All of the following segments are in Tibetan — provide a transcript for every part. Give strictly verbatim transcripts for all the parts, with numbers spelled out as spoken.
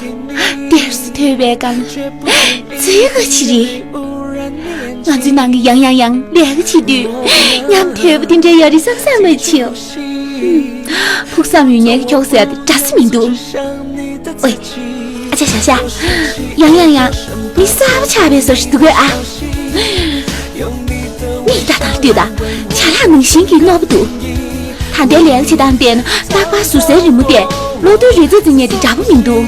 གཏེར་སུ་ཐོས་པའི་སྐབས་ན་ཚེ་ག་ཅི་རེད། ང་ཚོའི་ནང་གི་ཡང་ཡང་ཡང་ལས་ཀ་བྱེད་དུས་ཉམས་དོད་པོ་དེ་འདྲ་ཡོད་རེད་བསམ་བསམ་མ་བྱེད། ཕུགས་བསམ་ཡོད་མཁན་གྱི་ཁྱོ་ག་ཟེར་ཡ་དེ་འདྲ་ས་མི་འདུག་ཨོའི། ཨ་ཅག་ཤ་ཤ། ཡང་ཡང་ཡང་མི་གསར་པ་ཆགས་པའི་བཟོ་ཞིག་འདུག་གས་ཨ། མིག་ལྟ་དང་ལྟོས་དང་ཆ་ལག་ནང་བཞིན་གྱི་རྣོ་པོ་འདུག་ད་ལྟའི་ལས་ཀ་བྱེད་སྟངས་བལྟས་ན་རྟག་པར་ཟུར་ཟའི་རི་མོ་དེ་གློག་རྡུལ་རི་རྩེ་རྩེ་ཉེ་དེ་འདྲ་པོ་མི་འདུག་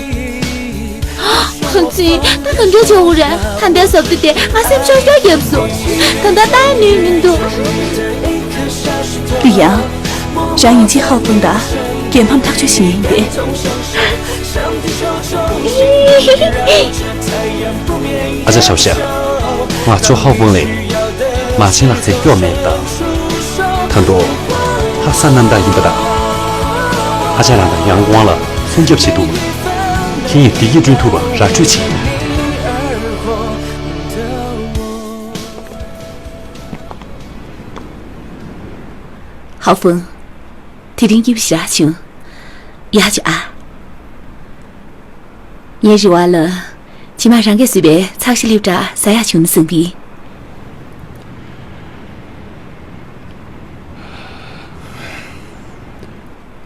ཁོ་ཚོས་ད་ག་འདྲ་བྱེད་འོ་རེད། ད་ལྟའི་ཟབ་ཏུ་དེ་ང་སེམས་ཤོར་ཤོར་བརྒྱབ་སོང་། ད་ལྟ་ལྟ་ནུས་མི་འདུག་ལི་ཡང་། རང་ཡིན་གཅིག་ཧའོ་ཧྥུང་དང་རྒྱལ་ཕམ་ཐག་གཅོད་བྱེད་ཡིན་པས། ཨ་ཅག་ཞའོ་ཤ། ང་ཚོ་ཧའོ་ཧྥུང་ལས་མ་བྱན་ལག་རྩལ་སྐྱོ་མེད་པ་དང་། ད་དུང་ལྷ་ས་རྣམ་དག་ཡིན་པ་དང་། ཨ་ཅག་རང་དང་ཡང་ཝང་ལ་སྲུང་སྐྱོབ་བྱེད་འདུག་ཁྱེད་ཉིད་བདེ་སྐྱིད་བསྐྲུན་ཐུབ་པ་ར་སྤྲོད་བྱེད། ཧའོ་ཧྥུང་། དེ་རིང་སྐྱིད་པོ་ཞེ་དྲག་བྱུང་། ཡག་བྱུང་ཨ། ངའི་རེ་བ་ལ། རྗེས་མ་རང་གིས་བཟོས་པའི་ཚགས་ཤ་ལེབ་འདྲ་ཟ་ཡག་བྱུང་ན་བསམ་གི།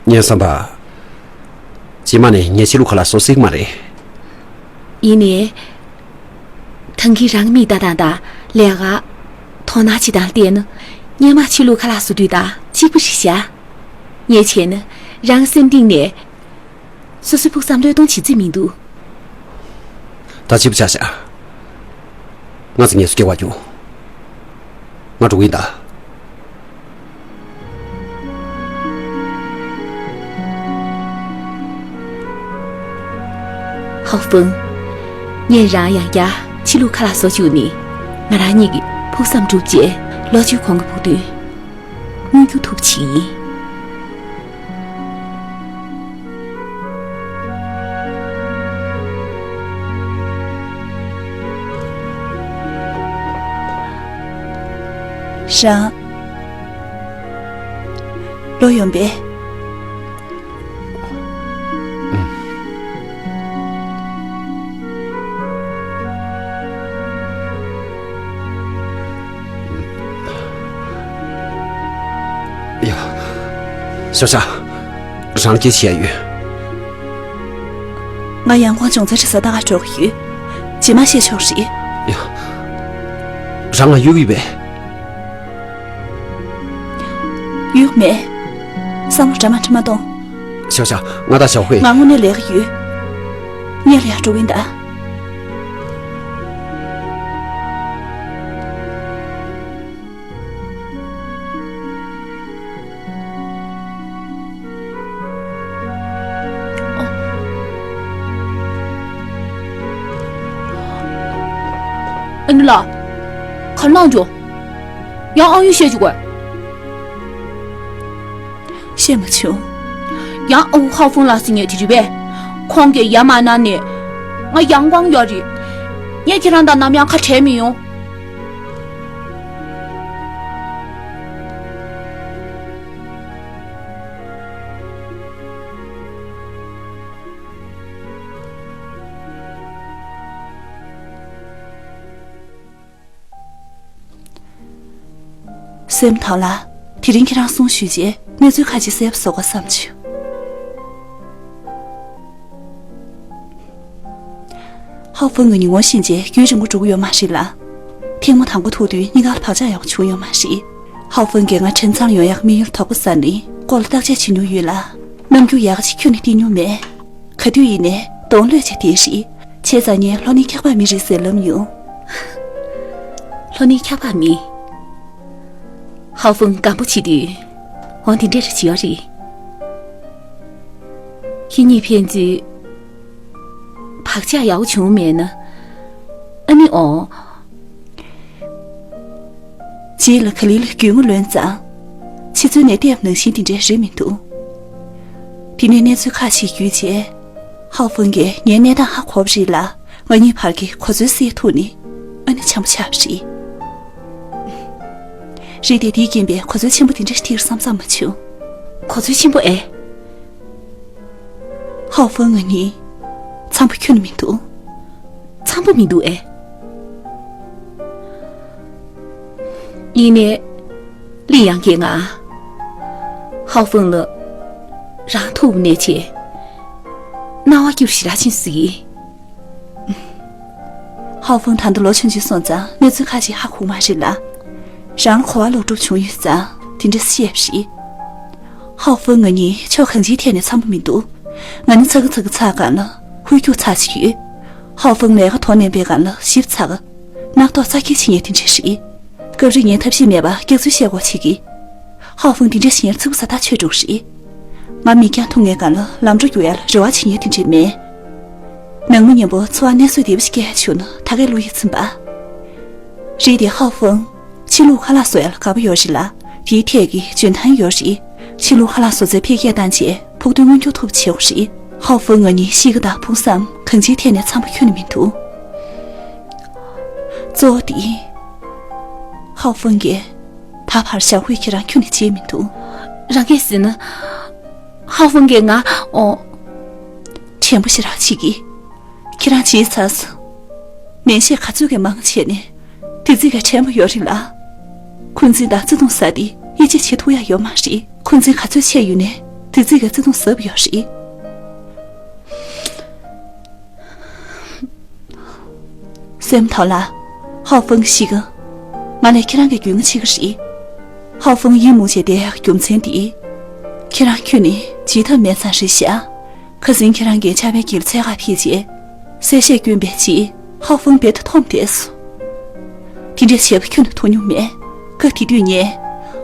ངའི་བསམ་པ། རྗེས་མ་ནས་ངས་ཕྱི་ལུགས་ཁ་ལག་བཟོ་སྲིད་མ་རེད། ཡིན་ནའི། ཐང་གིས་རང་མིག་ལྟ་སྟངས་དང་ལས་ཀ། དོ་སྣང་བྱེད་སྟངས་བལྟས་ན། སྔོན་མ་ཕྱི་ལུགས་ཁ་ལག་བཟོ་དུས་དང་གཅིག་པ་རེད་ཤག་ངས་བྱས་ན་རང་སེམས་གཏིང་ནས། སོ་སོའི་ཕུགས་བསམ་བློས་གཏོང་བྱེད་རྩིས་མི་འདུག་ད་སྐྱིད་པོ་ཆགས་ཤག་ང་ཚོ་ངལ་གསོ་སྐྱེལ་བར་འགྲོ། ང་འགྲོ་གི་ཡིན་ད། ཧའོ་ཧྥུང་། ངས་རང་ཡང་བསྐྱར་ཕྱི་ལུགས་ཁ་ལག་བཟོ་བཅུག་ནས། ང་རང་གཉིས་ཀྱི་ཕུགས་བསམ་འགྲུབ་རྗེས་ལོ་བཅུའི་གོང་གི་ཕུགས་འདུན་མངོན་འགྱུར་ཐུབ་པ་བྱེད་ཀྱི་ཡིན། རང་། ལོ་ཡོང་པས། ཡ། ཞའོ་ཞའོ། རང་སྐད་ཆ་ཡ་ཡོད། ང་ཡང་ཁོང་ཅུང་ཙེ་རི་ས་ད་ག་འགྲོ་གི་ཡོད། རྗེས་མ་བཤད་ཆོག་རེད། ཡ། རང་ང་གཡུག་གི་བས། གཡུག་མེད། བསམ་བློ་འདྲ་མ་འདྲ་མ་གཏོང་། ཞའོ་ཞའོ། ང་དང་ཞའོ་ཧུའེ། ང་དངོས་གནས་ལས་ཀ་ཡོད། ངས་ལས་ཀ་འགྲོ་གི་ཡིན་ད། ཨ་ནི་ལགས། ག་རེ་གནང་བྱུང་། ཡང་ཨང་ཡུས་བཤད་བཅུག་གས། བཤད་མ་བྱུང་། ཡང་ཨ་ཁུ་ཧའོ་ཧྥུང་ལགས་ཟེར་མཁན་དེ་རེད་པས། ཁོང་གིས་ཡར་མ་གནང་ནས་ང་ཡང་ཝང་ཡོད་རེད། ངས་ཁྱེད་རང་དང་ནམ་ཡང་ཁ་བྲལ་མི་ཡོང་། སེམས་ཐང་ལ། དེ་རིང་ཁྱེད་རང་གསུང་ཞུས་རྗེས་གནས་ཚུལ་ཁ་ཅིག་གསལ་པོ་བཟོ་དགོས་བསམ་བྱུང་། ཧའོ་ཧྥུང་གི་ཉིན་མོ་ཕྱིན་རྗེས་རྒྱུན་རིང་པོ་འགྲོ་གི་ཡོད་མ་རེད་ལ། ཐེངས་མ་དང་པོ་ཐུག་དུས་གཉིས་ཀ་ལ་བག་ཆགས་ཡག་པོ་བྱུང་ཡོད་མ་རེད། ཧའོ་ཧྥུང་གིས་ང་ཁྲིན་ཚང་ཡོང་ཡག་དམིགས་ཡུལ་དོག་པོ་ཟ་ནས་སྐོར་ལ་བརྟག་དཔྱད་བྱེད་མྱོང་ཡོད་ལ། རྣམ་འགྱུར་ཡག་ཅིག་ཁྱོན་ནས་བསྟན་མྱོང་མེད། ག་དུས་ཡིན་ནའི་གདོང་ལོག་བྱས་བསྡད་རེད། བྱས་ཙང་ངས་ལྷོ་ནུབ་འཁྱག་པ་མི་རེད་ཟེར་ལབ་མྱོང་། ལྷོ་ནུབ་འཁྱག་པ་མི། ཧའོ་ཧྥུང་སྐམ་པོ་བྱེད་དུས་འོ་དེ་འདྲ་རེ་བྱེད་ཡོད་རེད། ཁྱེད་གཉིས་ཕན་ཚུན་བག་ཆགས་ཡག་པོ་བྱུང་མེད་ན། ཨ་ནི་འོ། རྗེས་ལ་ག་ལེ་ལ་རྒྱུས་མངའ་ལོན་ཙང་། ཕྱི་ཚུལ་ནས་བལྟས་པ་ནང་བཞིན་དེ་འདྲ་རེད་མི་འདུག་དེ་ནས་གནས་ཚུལ་ཁ་ཤས་བརྒྱུད་རྗེས། ཧའོ་ཧྥུང་གིས་ངའི་གནས་སྟངས་ཧ་གོ་བ་རེད་ལ། ང་གཉིས་བར་གྱི་གོ་འཛོལ་སེལ་ཐུབ་ནས་ཨ་ནི་འཆམ་པོ་ཆགས་པ་རེད། རེད་དེ། དེའི་རྐྱེན་པས་གོ་འཛོལ་ཆེན་པོ་དེ་འདྲ་ཞིག་ཐེག་བསམ་བསམ་མ་བྱུང་། གོ་འཛོལ་ཆེན་པོ་ཨེ། ཧའོ་ཧྥུང་ང་གཉིས་ འཚམ་པོ་ཁྱོན་ནས་མི་འདུག་འཚམ་པོ་མི་འདུག་ཨེ། ཡིན་ནའི། ལི་ཡང་གིས་ང་ཧའོ་ཧྥང་ལ་རང་ཐུག་ནས་བྱས། སྣང་བ་སྐྱིད་པོ་ཞེ་དྲག་ཕྱིན་སོང་ཡིན། ཧའོ་ཧྥང་ད་ལྟ་ལོ་ཆུང་ཆུང་སོང་ཙང་གནས་ཚུལ་ཁ་ཤས་ཧ་གོ་མ་རེད་ལ། རང་ལ་གོ་བ་ལོག་གྲུབ་བྱུང་ཡོད་ཙང་དེ་འདྲ་བཤད་པ་རེད། ཧའོ་ཧྥང་ང་གཉིས་ཕྱོགས་གང་ཅིའི་ཐད་ནས་འཚམ་པོ་མི་འདུག་ང་ནི་ཚ་གི་ཚ་གི་ཚ་གང་ལ་ཧུད་རྒྱུག་ཚ་ཞིག་ཡོད། ཧའོ་ཧྥང་ལས་ཀ་དོ་ནན་པའི་སྒང་ལ་ཞིབ་ཚ་གི། རྣག་ཐོག་རྩ་འཁྱེར་བྱེད་མཁན་དེ་འདྲ་རེད། སྐབས་རེ་ངས་ཐབས་ཤེས་མེད་པར་སྐྱག་རྫུན་བཤད་དགོས་བྱེད་ཀྱི། ཧའོ་ཧྥང་དེ་འདྲ་ཞིག་ཡར་ཚིག་པ་ཟ་ཐག་ཆོད་འགྲོ་གི་རེད། ང་མིག་རྒྱང་ཐུང་ངའི་སྒང་ལ་ལམ་འགྲོ་རྒྱུག་ཡ་ལ་རེ་བ་བྱེད་མཁན་དེ་འདྲ་མེད། ནང་མི་མཉམ་པོ་འཚོ་བ་གནས་སྲོལ་བདེ་པོ་ཞིག་སྐྱེལ་ཡ་བྱུང་ན་ད་གའི་བློ་ཡིད་ཚིམ་པ། རེད་དེ་ཧའོ་ཧྥང་། ཕྱི་ལུགས་ཁ་ལག་བཟོ་ཡ་ལ་དགའ་པོ་ཡོད་རེད་ལ། དེའི་ཐད་ཀྱི་འཇོན་ཐང་ཡོད་རེད། ཕྱི་ལུགས་ཁ་ལག་བཟོ་རྩལ་འཕེལ་རྒྱས་བཏང་རྗེས་ཕུགས་འདུན་མངོན་འགྱུར་ཐུབ་པ་བྱེད་དགོས་རེད། ཧའོ་ཧྥང་ང་གཉིས་གཤིས་ཀ་དང་ཕུགས་བསམ་གང་ཅིའི་ཐད་ནས་འཚམ་པོ་ཁྱོན་ནས་མི་འདུག་གཙོ་བོ་དེ། ཧའོ་ཧྥང་གིས་ད་བར་ཞའོ་ཧུའེ་ཁྱེད་རང་ཁྱོན་ནས་བརྗེད་མི་འདུག་རང་གིས་ཟེར་ན། ཧའོ་ཧྥང་གིས་ང་། ཨོ། དྲན་པོ་ཞེ་དྲག་བྱེད་ཀྱི། ཁྱེད་རང་བརྗེད་ཚར་སོང་། ནན་བཤད་ག་ཚོད་ཀྱིས་མང་བྱས་ནས། དེ་ཚིག་ག་དྲན་པ་ཡོད་རེད་ལ། འཁོན་འཛིན་དང་བརྩེ་དུང་ཟ་དེ་ཡིད་ཆེས་བྱེད་ཐུབ་ཡ་ཡོད་མ་རེད། འཁོན་འཛིན་ག་ཚོད་བྱས་ཡོད་ནས་དེ་ཚིག་ག་བརྩེ་དུང་ཟབ་ཡོད་རེད། སེམས་ཐག་ལ། ཧའོ་ཧྥང་གི་གཤིས་ཀ་ང་ལས་ཁྱེད་རང་གི་རྒྱུས་མངའ་ཆེ་གི་རེད། ཧའོ་ཧྥང་ཡིད་མུག་བྱས་བསྡད་ཡག་རྒྱུ་མཚན་དེ། ཁྱེད་རང་ཁྱོན་ནས་བརྗེད་ཐབས་མེད་ཙང་རེད་ཤག་ཁ་སང་ཁྱེད་རང་གིས་ཕྱག་དཔེ་གྱེར་འཚོལ་ག་ཕེབས་རྗེས། གསལ་བཤད་བསྐྱོན་པའི་རྗེས་ཧའོ་ཧྥང་རྦད་དེ་འཐོམས་བསྡད་སོང་། དེ་འདྲའི་བྱས་པ་ཁྱོན་ནས་མཐོང་མྱོང་མེད། སྐབས་དེ་དུས་ངས་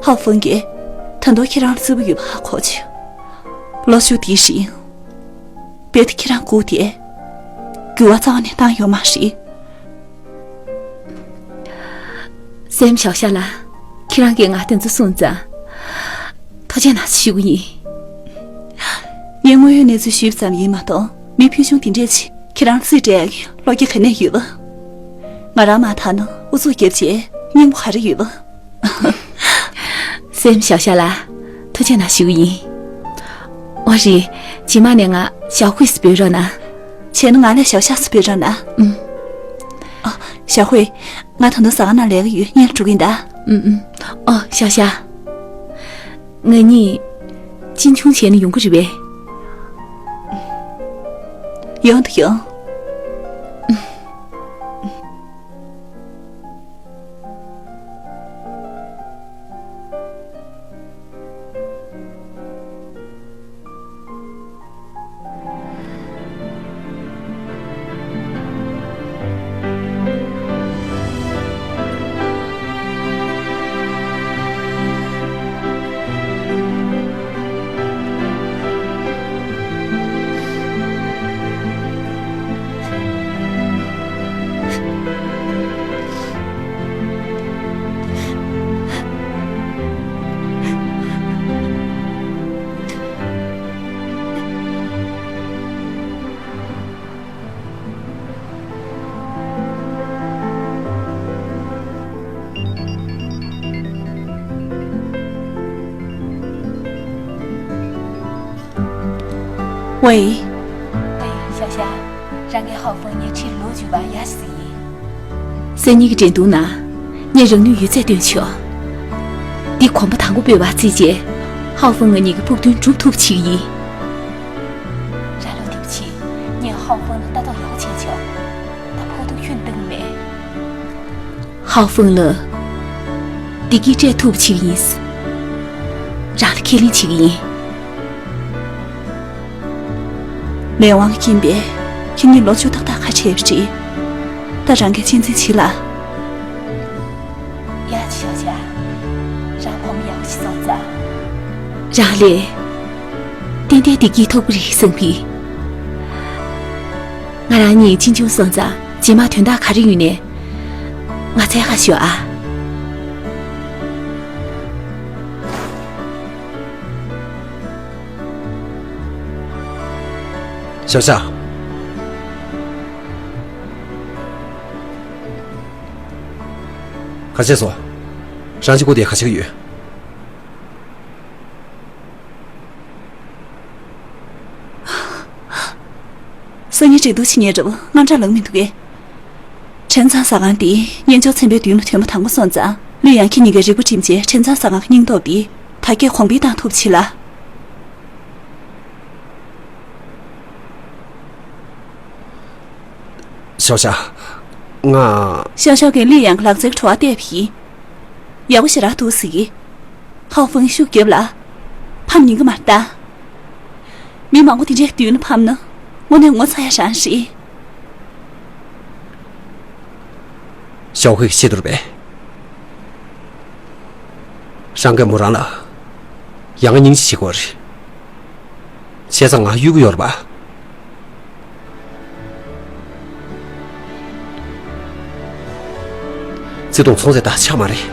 ཧའོ་ཧྥང་གིས་ད་དུང་ཁྱེད་རང་ལ་བརྩེ་པོ་ཡོད་པ་ཧ་གོ་བྱུང་། ལོ་ཤུགས་དེའི་རིང་། རྦད་དེ་ཁྱེད་རང་སྒུག་བསྡད། འགྱུར་བ་རྩ་བ་ནས་བཏང་ཡོད་མ་རེད། སེམས་ཞའོ་ཞ་ལགས། ཁྱེད་རང་གིས་ང་དེ་ཚོ་གསུངས་ཙང་། ཐུགས་རྗེ་གནང་ཞུ་གི་ཡིན། ངས་དངོས་ཡོད་གནས་ཚུལ་ཞུས་པ་ཙམ་ཡིན་མ་གཏོགས་མི་ཕུལ་བྱུང་དེ་འདྲས་ཅིག་ཁྱེད་རང་རྩིས་སྤྲད་ཡག་གི་བློ་སྐྱེད་ག་ནས་ཡོད་པ། ང་རང་མ་དག་ན་ཨུ་ཚུགས་བརྒྱབ་བྱས་སྙིང་པོ་ག་རེ་ཡོད་པ། སེམས་ཞའོ་ཞ་ལགས། ཐུགས་རྗེ་གནང་ཞུ་གི་ཡིན། ཨོ་རེད། རྗེས་མ་ནས་ང་ཞའོ་ཧུའེ་སུ་འབོད་རོགས་གནང་། བྱས་ན་ང་ལ་ཞའོ་ཞ་སུ་འབོད་རོགས་གནང་། ཨུམ། ཨ། ཞའོ་ཧུའེ། ང་ད་དུང་ཟ་ཁང་ནང་ལས་ཀ་ཡོད། སྔོན་ལ་འགྲོ་གི་ཡིན་ད། ཨུམ་ཨུམ། ཨོ་ཞའོ་ཞ། ང་གཉིས་གཅེན་གཅུང་བྱས་ན་ཡོང་གི་རེད་པས། ཡོང་དང་ཡོང་། ཝེ། ཝེ། ཞའོ་ཞ། རང་གིས་ཧའོ་ཧྥང་ངའི་ཁྲིར་ལོག་འཇུག་པ་ཡག་ཞིག་ཡིན། སང་ཉིན་གྱི་འགྲན་བསྡུར་ནང་ངས་རང་ནུས་ཡོད་ཚད་བཏོན་ཆོག་འདི་གོམ་པ་དང་པོ་སྤོས་པ་བརྩིས་རྗེས། ཧའོ་ཧྥང་ང་གཉིས་ཀྱི་ཕུགས་འདུན་སྒྲུབ་ཐུབ་པ་བྱེད་ཀྱི་ཡིན། རང་ལོ་དེབ་ཆེ། ངས་ཧའོ་ཧྥང་ལ་ལྟ་རྟོག་ཡག་པོ་བྱས་ཆོག་ད་ཕོག་ཐུག་ཁྱོན་བཏང་མེད། ཧའོ་ཧྥང་ལ་བདེ་སྐྱིད་སྤྲད་ཐུབ་པ་བྱེད་ཀྱི་ཡིན། རང་ལ་ཁས་ལེན་བྱེད་ཀྱི་ཡིན། ལས་དབང་གིས་རྐྱེན་པས་ཁྱེད་གཉིས་ལོ་བཅུ་ཏག་ཏག་ཁ་བྲལ་བ་རེད། ད་རང་གིས་གཅེས་འཛིན་བྱེད་ལ། ཡ་ཆི་ཡ་ཆ། རང་བུ་མོ་ཡག་པོ་ཞིག་བཙལ་ཙང་། རང་ལ་ཏན་ཏན་བདེ་སྐྱིད་ཐོབ་ཀྱི་རེད་བསམ་གི། ང་རང་གཉིས་གཅེན་གཅུང་སོང་ཙང་རྗེས་མ་དོན་དག་ག་རེ་ཡོད་ནའི་ང་འཚོལ་ག་ཤོག་ཨ། ཞའོ་ཞ། ཁ་ཤས་སོ། རང་གཅིག་པོ་དེ་ག་བྱེད་ཀྱི་ཡོད། སང་ཉིན་འགྲིག་འདུག་ཕྱི་ཉིན་རེད་པ། དངངས་སྐྲག་ལངས་མི་འདུག་གས། ཕྲན་ཚང་ཟ་ཁང་དེ་སྙན་ཅོར་ཚན་པའི་མདུན་ལ་ཐོན་པ་དང་པོ་སོང་ཙང་། ལི་ཡང་ཁྱེད་གཉིས་ཀས་རིག་པ་བསྒྲིམས་བྱས་ཕྲན་ཚང་ཟ་ཁང་གི་སྙིང་སྟོབས་དེ་དར་རྒྱས་གོང་འཕེལ་བཏང་ཐུབ་ཅིག་ལ། ཞའོ་ཞའོ། ང་། ཞའོ་ཞའོ་གིས་ལི་ཡང་གི་ལག་རྩལ་གྱི་བྲོ་བ་བལྟས་པ་ཡིན། ཡག་པོ་ཞེ་དྲག་འདུག་ཟེར་གི། ཧའོ་ཧྥང་ཤུགས་རྒྱོབ་ལ། ཕམ་ཉན་གི་མ་རེད་ད། མི་མང་པོ་དེ་འདྲའི་མདུན་ལ་ཕམ་ན་དངོས་གནས་ངོ་ཚ་ཡ་རང་རེད། ཞའོ་ཧུའེ་གི་ཆེད་དུ་རེད་པས། རང་གིས་མོ་རང་ལ་ཡ་ང་སྙིང་རྗེ་བྱེད་དགོས་རེད། བྱས་ཙང་ང་གཡོལ་གྱི་ཡོད་རེད་པ། བརྩེ་དུང་ཚོང་ཟད་ད་ཆགས་མ་རེད།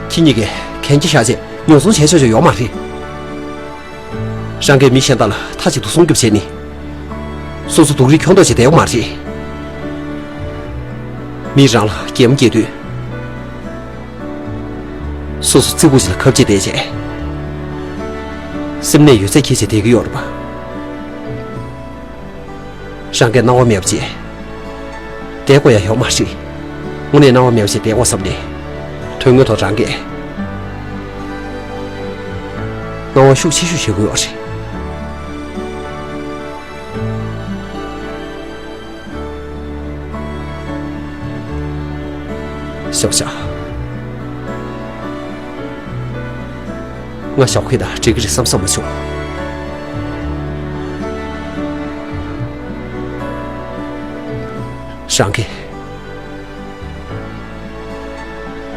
ཁྱེད་གཉིས་ཀས་གན་རྒྱ་བཞག་རྗེས་ཉོ་ཚོང་བྱས་ཆོག་ཆོག་ཡོད་མ་རེད། རང་གིས་མི་གཞན་དག་ལ་མཐའ་གཅིག་ཏུ་སྲུང་སྐྱོབ་བྱས་ནས། སོ་སོ་སྡུག་རུས་ཁྱོང་ཐུབ་བྱས་བསྡད་ཡོད་མ་རེད། མི་རང་ལ་གད་མོ་སྐྱེས་དུས། སོ་སོ་ཙི་གུ་ཞིག་ལ་ཁབ་ཅིག་བལྟས་བྱས། སེམས་ནད་ཡོད་ཚད་འཁྱེར་བྱས་བསྡད་ཀྱི་ཡོད་རེད་པ། རང་གིས་སྣང་བ་མེད་པ་བྱས། བསྡད་དགོས་ཡ་ཡོད་མ་རེད། དངོས་གནས་སྣང་བ་མེད་པ་བྱས་བསྡད་དགོས་བསམ་ནས། དོན་དངོས་ཐོག་རང་གིས་སྣང་བ་ཤུགས་ཆེ་ཤོས་བྱེད་དགོས་པ་རེད། ཞའོ་ཞའོ། ང་ཞའོ་ཧུའེ་དང་འགྲིག་གི་རེད་བསམ་བསམ་མ་བྱུང་། རང་གིས།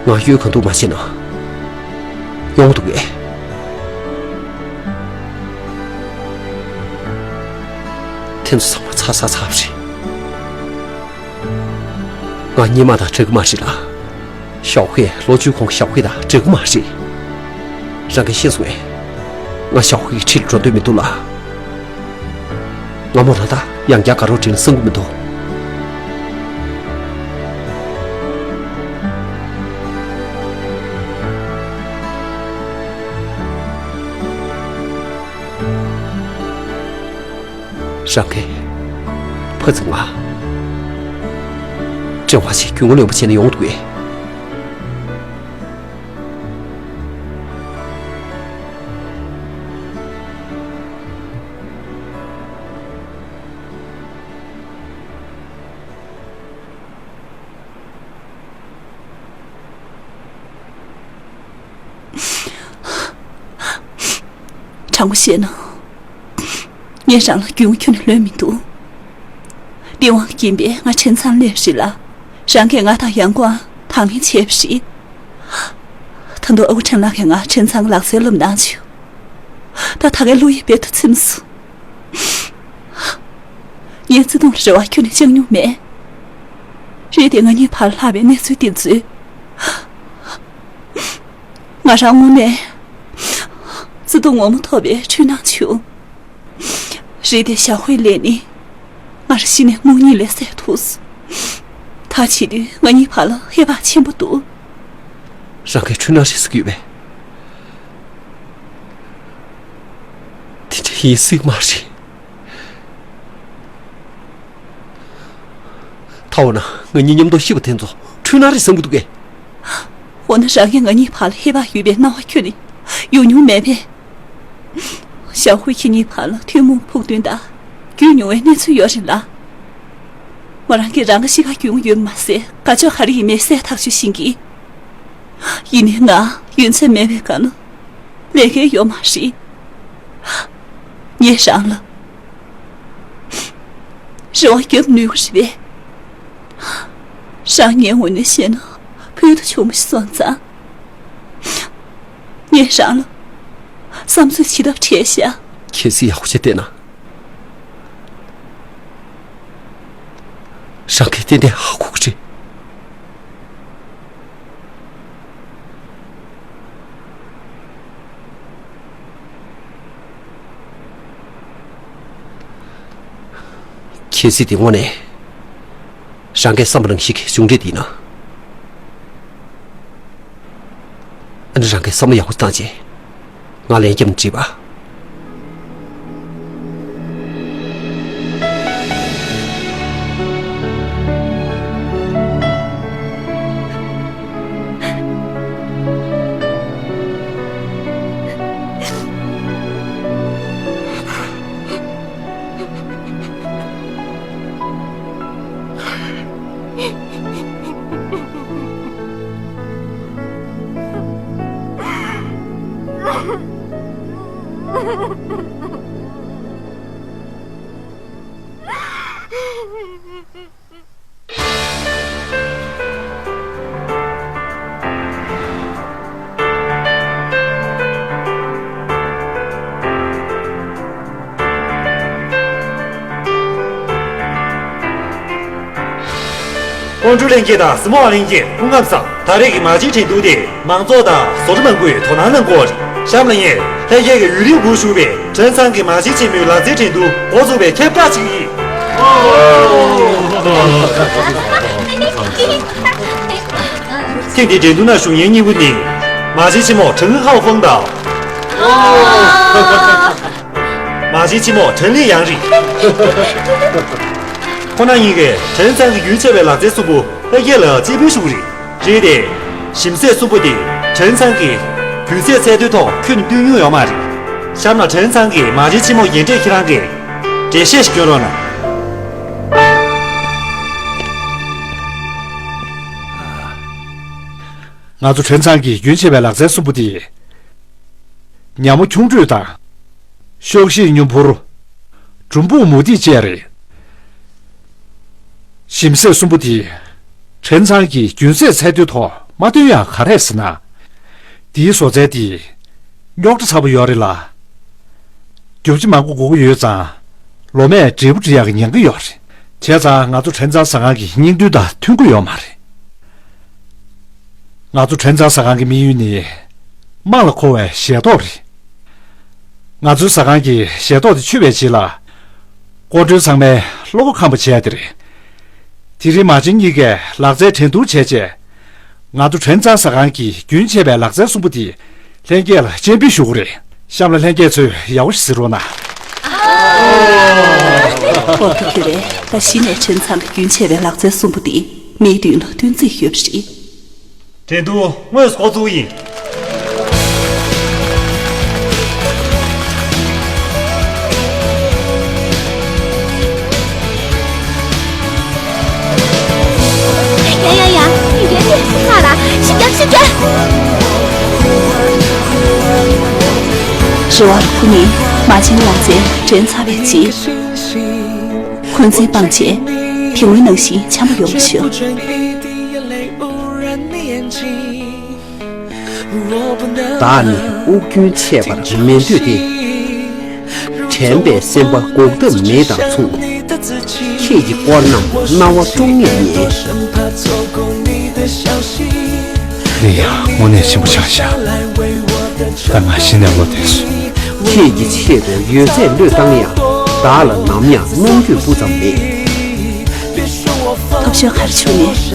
ང་གཡོལ་ག་འདུག་མ་བྱས་ན་ཡོང་འདུག་གས། དེ་ཚོ་ཚང་མ་ཚར་ཚར་ཚར་བ་རེད། ང་སྔོན་མ་དང་འདྲ་གི་མ་རེད་ལ། ཞའོ་ཧུའེ་ལོ་བཅུའི་གོང་གི་ཞའོ་ཧུའེ་དང་འདྲ་གི་མ་རེད། རང་གིས་ཤེས་སོང་ངས། ང་ཞའོ་ཧུའེ་ཁྲིད་ལ་འགྲོ་འདོད་མི་འདུག་ལ། ང་མོ་རང་ད་ཡང་བསྐྱར་དགའ་རོགས་བྲིས་ན་བསམ་གི་མི་འདུག་རང་གིས་ཕ་ཚིག་ང་། བྲེལ་བ་ཞིག་རྒྱུས་མངའ་ལོན་པ་བྱས་ན་ཡོང་འདུག་གས། དྲང་པོ་བཤད་ན། ངས་རང་ལ་རྒྱུས་མངའ་ཁྱོན་ནས་ལོན་མི་འདུག་སྟེས་དབང་གིས་ཡིན་པས་ང་ཕྲན་ཚང་སླེབས་རེད་ལ། རང་གིས་ང་དང་ཡང་སྒོ་དང་ལེན་བྱས་པ་རེད། ད་དུང་ཨ་ཁུ་ཁྲེན་ལགས་ཀྱིས་ང་ཕྲན་ཚང་གི་ལག་རྩལ་སློབ་གནང་བྱུང་། ད་ད་གའི་བློ་ཡིད་རྦད་དུ་ཚིམས་སོང་། ངའི་བརྩེ་དུང་ལ་རེ་བ་ཁྱོན་ནས་བཅངས་མྱོང་མེད། རེད་དེ་ང་གཉིས་བར་ལྷག་པའི་གནས་ཚུལ་འདི་ཚོས། ང་རང་དངོས་གནས་བརྩེ་དུང་ངོ་མ་ཐོབ་པའི་འཁྲུལ་སྣང་བྱུང་། རེད་དེ་ཞའོ་ཧུའེ་ལས་ནི་ང་རང་གཞི་ནས་རྨོངས་གཉིད་ལས་སད་ཐུབ་སོང་། ད་བྱེད་དུས་ང་གཉིས་བར་ལ་ཧེ་བག་ཆེན་པོ་འདུག་རང་གིས་འཁྲུལ་སྣང་རེད་ཟེར་གྱི་ཡོད་པས། དེ་འདྲ་ཡིན་སྲིད་མ་རེད། ཐའོ་ན་ང་གཉིས་མཉམ་དུ་ཤི་བ་དེ་ཚོ་འཁྲུལ་སྣང་རེད་བསམ་གྱི་འདུག་གས། འོ་ན་རང་གིས་ང་གཉིས་བར་ལ་ཧེ་བག་ཡོད་པའི་སྣང་བ་ཁྱོན་ནས་ཡོང་མྱོང་མེད་པས། ཞའོ་ཧུའེ་ཁྱེད་གཉིས་བར་ལ་ཐུན་མོང་ཕུགས་འདུན་དང་རྒྱུས་མྱོང་བའི་གནས་ཚུལ་ཡོད་རེད་ལ། མོ་རང་གིས་རང་གི་གཤིས་ཀ་རྒྱུས་མངའ་ཡོད་མ་ཟད་དགའ་ཕྱོགས་ག་རེ་ཡིན་མིན་གསལ་ཐག་ཆོད་ཤེས་ཀྱི། ཡིན་ནའི་ང་ཡོན་ཚད་མེད་པའི་སྒང་ལ་ལས་འགན་ཡོད་མ་རེད། ངས་རང་ལ་རེ་བ་བརྒྱབ་ནུས་པ་རེད་པས། རང་ངའི་ངོས་ནས་བཤད་ན་ཕུལ་དུ་བྱུང་བ་ཞིག་སོང་ཙང་། ངས་རང་ལ་བསམ་ཚུལ་ཇི་ལྟར་བྲིས་ཤག་གལ་སྲིད་ཡག་པོ་བྱས་བལྟས་ན། རང་གིས་ཏན་ཏན་ཧ་གོ་གི་རེད། གལ་སྲིད་དེ་དངོས་གནས་རང་གི་བསམ་པ་ནང་བཞིན་གྱི་བྱུང་འདྲ་འདི་ན། ཨ་ནི་རང་གིས་བསམ་བློ་ཡག་པོ་བཏང་རྗེས་ང་ལན་རྒྱབ་ནས་དྲིས་པ། ཀོང་ཀྲུའུ་ལྷན་རྒྱས་དང་སྲིན་མོ་ཨ་ལྷན་རྒྱས་སྐུ་ཁམས་བཟང་། ད་རེས་ཀྱི་མ་བྱན་ཁྲེང་ཏུའུ་དེ་མང་ཚོགས་དང་བཟོ་གྲྭ་མང་པོས་དོ་སྣང་གནང་དགོས་པ་རེད། གཤམ་ལ་ངས་ལྷན་རྒྱས་ཀྱི་ཡུན་རིང་སྒུལ་བཞུགས་པའི་ཁྲེང་ཚང་གི་མ་བྱན་ཆེན་མོའི་ལག་རྩལ་ཁྲེང་ཏུའུ་འགོ་འཛུགས་པའི་ཁྱབ་བསྒྲགས་ཤིག་ཡིན། ཐེངས་འདིའི་འགྲན་བསྡུར་ནང་ཞུགས་མཁན་གཉིས་པོ་ནི། མ་བྱན་ཆེན་མོ་ཁྲེང་ཧའོ་ཧྥང་དང་། མ་བྱན་ཆེན་མོ་ཁྲེང་ལི་ཡང་རེད། ཁོང་རྣམ་གཉིས་ཀས་ཁྲེང་ཚང་གི་རྒྱུན་ཆད་པའི་ལག་རྩལ་གསུམ་པོ་ལྷན་རྒྱས་ལ་སྤྱན་འབུལ་ཞུ་གི་རེད། རེད་དེ། ཞིམ་ཟས་གསུམ་པོ་དེ་ཁྲེང་ཚང་གི་རྒྱུན་ཚད་ཚད་མཐོའི་ཐོག་ཁྱོན་ནས་བཏོན་མྱོང་ཡོད་མ་རེད། གཤམ་ལ་ཁྲེང་ཚང་གི་མ་བྱན་ཆེན་མོ་ཡན་ཏྲེ་ཁྱེད་རང་གིས་འགྲེལ་བཤད་ཞིག་སྐྱོན་རོགས་གནང་། ང་ཚོ་ཁྲེང་ཚང་གི་རྒྱུན་ཆད་པའི་ལག་རྩལ་གསུམ་པོ་དེ། ཉ་མོ་ཁྱུང་འགྲོས་དང་། ཤོག་ཤིང་སྨྱུ་འཕུར། འབྲུམ་སྤུག་མུ་ཏིག་བཅས་རེད། ཞིམ་ཟས་གསུམ་པོ་དེ། ཁྲེང་ཚང་གི་རྒྱུན་ཚད་ཚད་མཐོའི་ཐོག་མ་བཏོན་ཡང་ག་རེ་ཟེར་ན། དེའི་བཟོ་རྩལ་དེ། རྙོག་དྲ་ཚ་པོ་ཡོད་རེད་ལ། རྒྱུ་ཆ་མང་པོ་དགོས་ཀྱི་ཡོད་ཙང་། ལོ་མས་འབྲས་བུ་སྒྲིག་ཡག་གི་ཉེན་ཁ་ཡོད་རེད། བྱས་ཙང་ང་ཚོ་ཁྲེང་ཚང་ཟ་ཁང་གི་སྙིང་དོན་དང་མཐུན་གྱི་ཡོད་མ་རེད། ང་ཚོ་ཁྲེང་ཚང་ཟ་ཁང་གི་དམིགས་ཡུལ་ནི། དམངས་ལ་མཁོ་བའི་ཞལ་ཏོག་རེད། ང་ཚོའི་ཟ་ཁང་གི་ཞལ་ཏོག་དེ་མཆོད་པའི་རྗེས་ལ། སྐུ་མགྲོན་ཚང་མས་བློ་ཁ་ཁམ་པ་བྱས་ཏེ་རེད། དེ་རིང་མ་བྱན་གཉིས་ཀས་ལག་རྩལ་འགྲན་བསྡུར་བྱས་རྗེས། ང་ཚོ་ཁྲེང་ཚང་ཟ་ཁང་གི་རྒྱུན་ཆད་པའི་ལག་རྩལ་གསུམ་པོ་དེ་ལྷན་རྒྱས་ལ་སྤྱན་འབུལ་ཞུ་གི་རེད། གཤམ་ལ་ལྷན་རྒྱས་ཚོས་ཡག་པོ་ཞིག་གཟིགས་རོགས་གནང་། ཧོ་ཐུགས་རྗེ་ཆེ། ད་གཞི་ནས་ཁྲེང་ཚང་གི་རྒྱུན་ཆད་པའི་ལག་རྩལ་གསུམ་པོ་དེ་མིའི་མདུན་ལ་སྟོན་རྩིས་ཡོད་པ་རེད། འགྲན་བསྡུར་དངོས་སུ་འགོ་འཛུགས་ཡིན། ཡ་ཡ་ཡ། མི་རྒན་དེ་ཁ་ལ་ཤི་རྒྱབ་ཤི་རྒྱབ། རེ་བ་ཁུ་ནི་མ་བྱན་ལག་རྩལ་འགྲན་ཚར་བའི་རྗེས། འཁོན་འཛིན་སྤངས་བྱས། དེ་སྔོན་ནང་བཞིན་འཆམ་པོ་ཡོང་བ་ཞུ། བདག་ནི་དབུགས་རྒྱུན་ཆད་པར་མི་འདོད་དེ། དྲན་པའི་སེམས་པ་འགུག་ཐབས་མེད་དང་མཚུངས། ཁྱེད་ཀྱི་སྐོར་རྣམས་རྣ་བ་ཀྲོང་ངེར་ཉན། ངས་ཡང་དངོས་གནས་ཞིམ་པོ་ཆགས་ཤག་ད་ང་གཞི་ནས་བློ་བདེ་སོང་། ཁྱེད་ཀྱི་ཆེད་དུ་ཡོད་ཚད་བློས་བཏང་ཡང་། བདག་ལ་ནམ་ཡང་གནོང་འགྱོད་སྤུ་ཙམ་མེད། ཐབས་ཤེས་ག་རེ་བྱུང་ནས།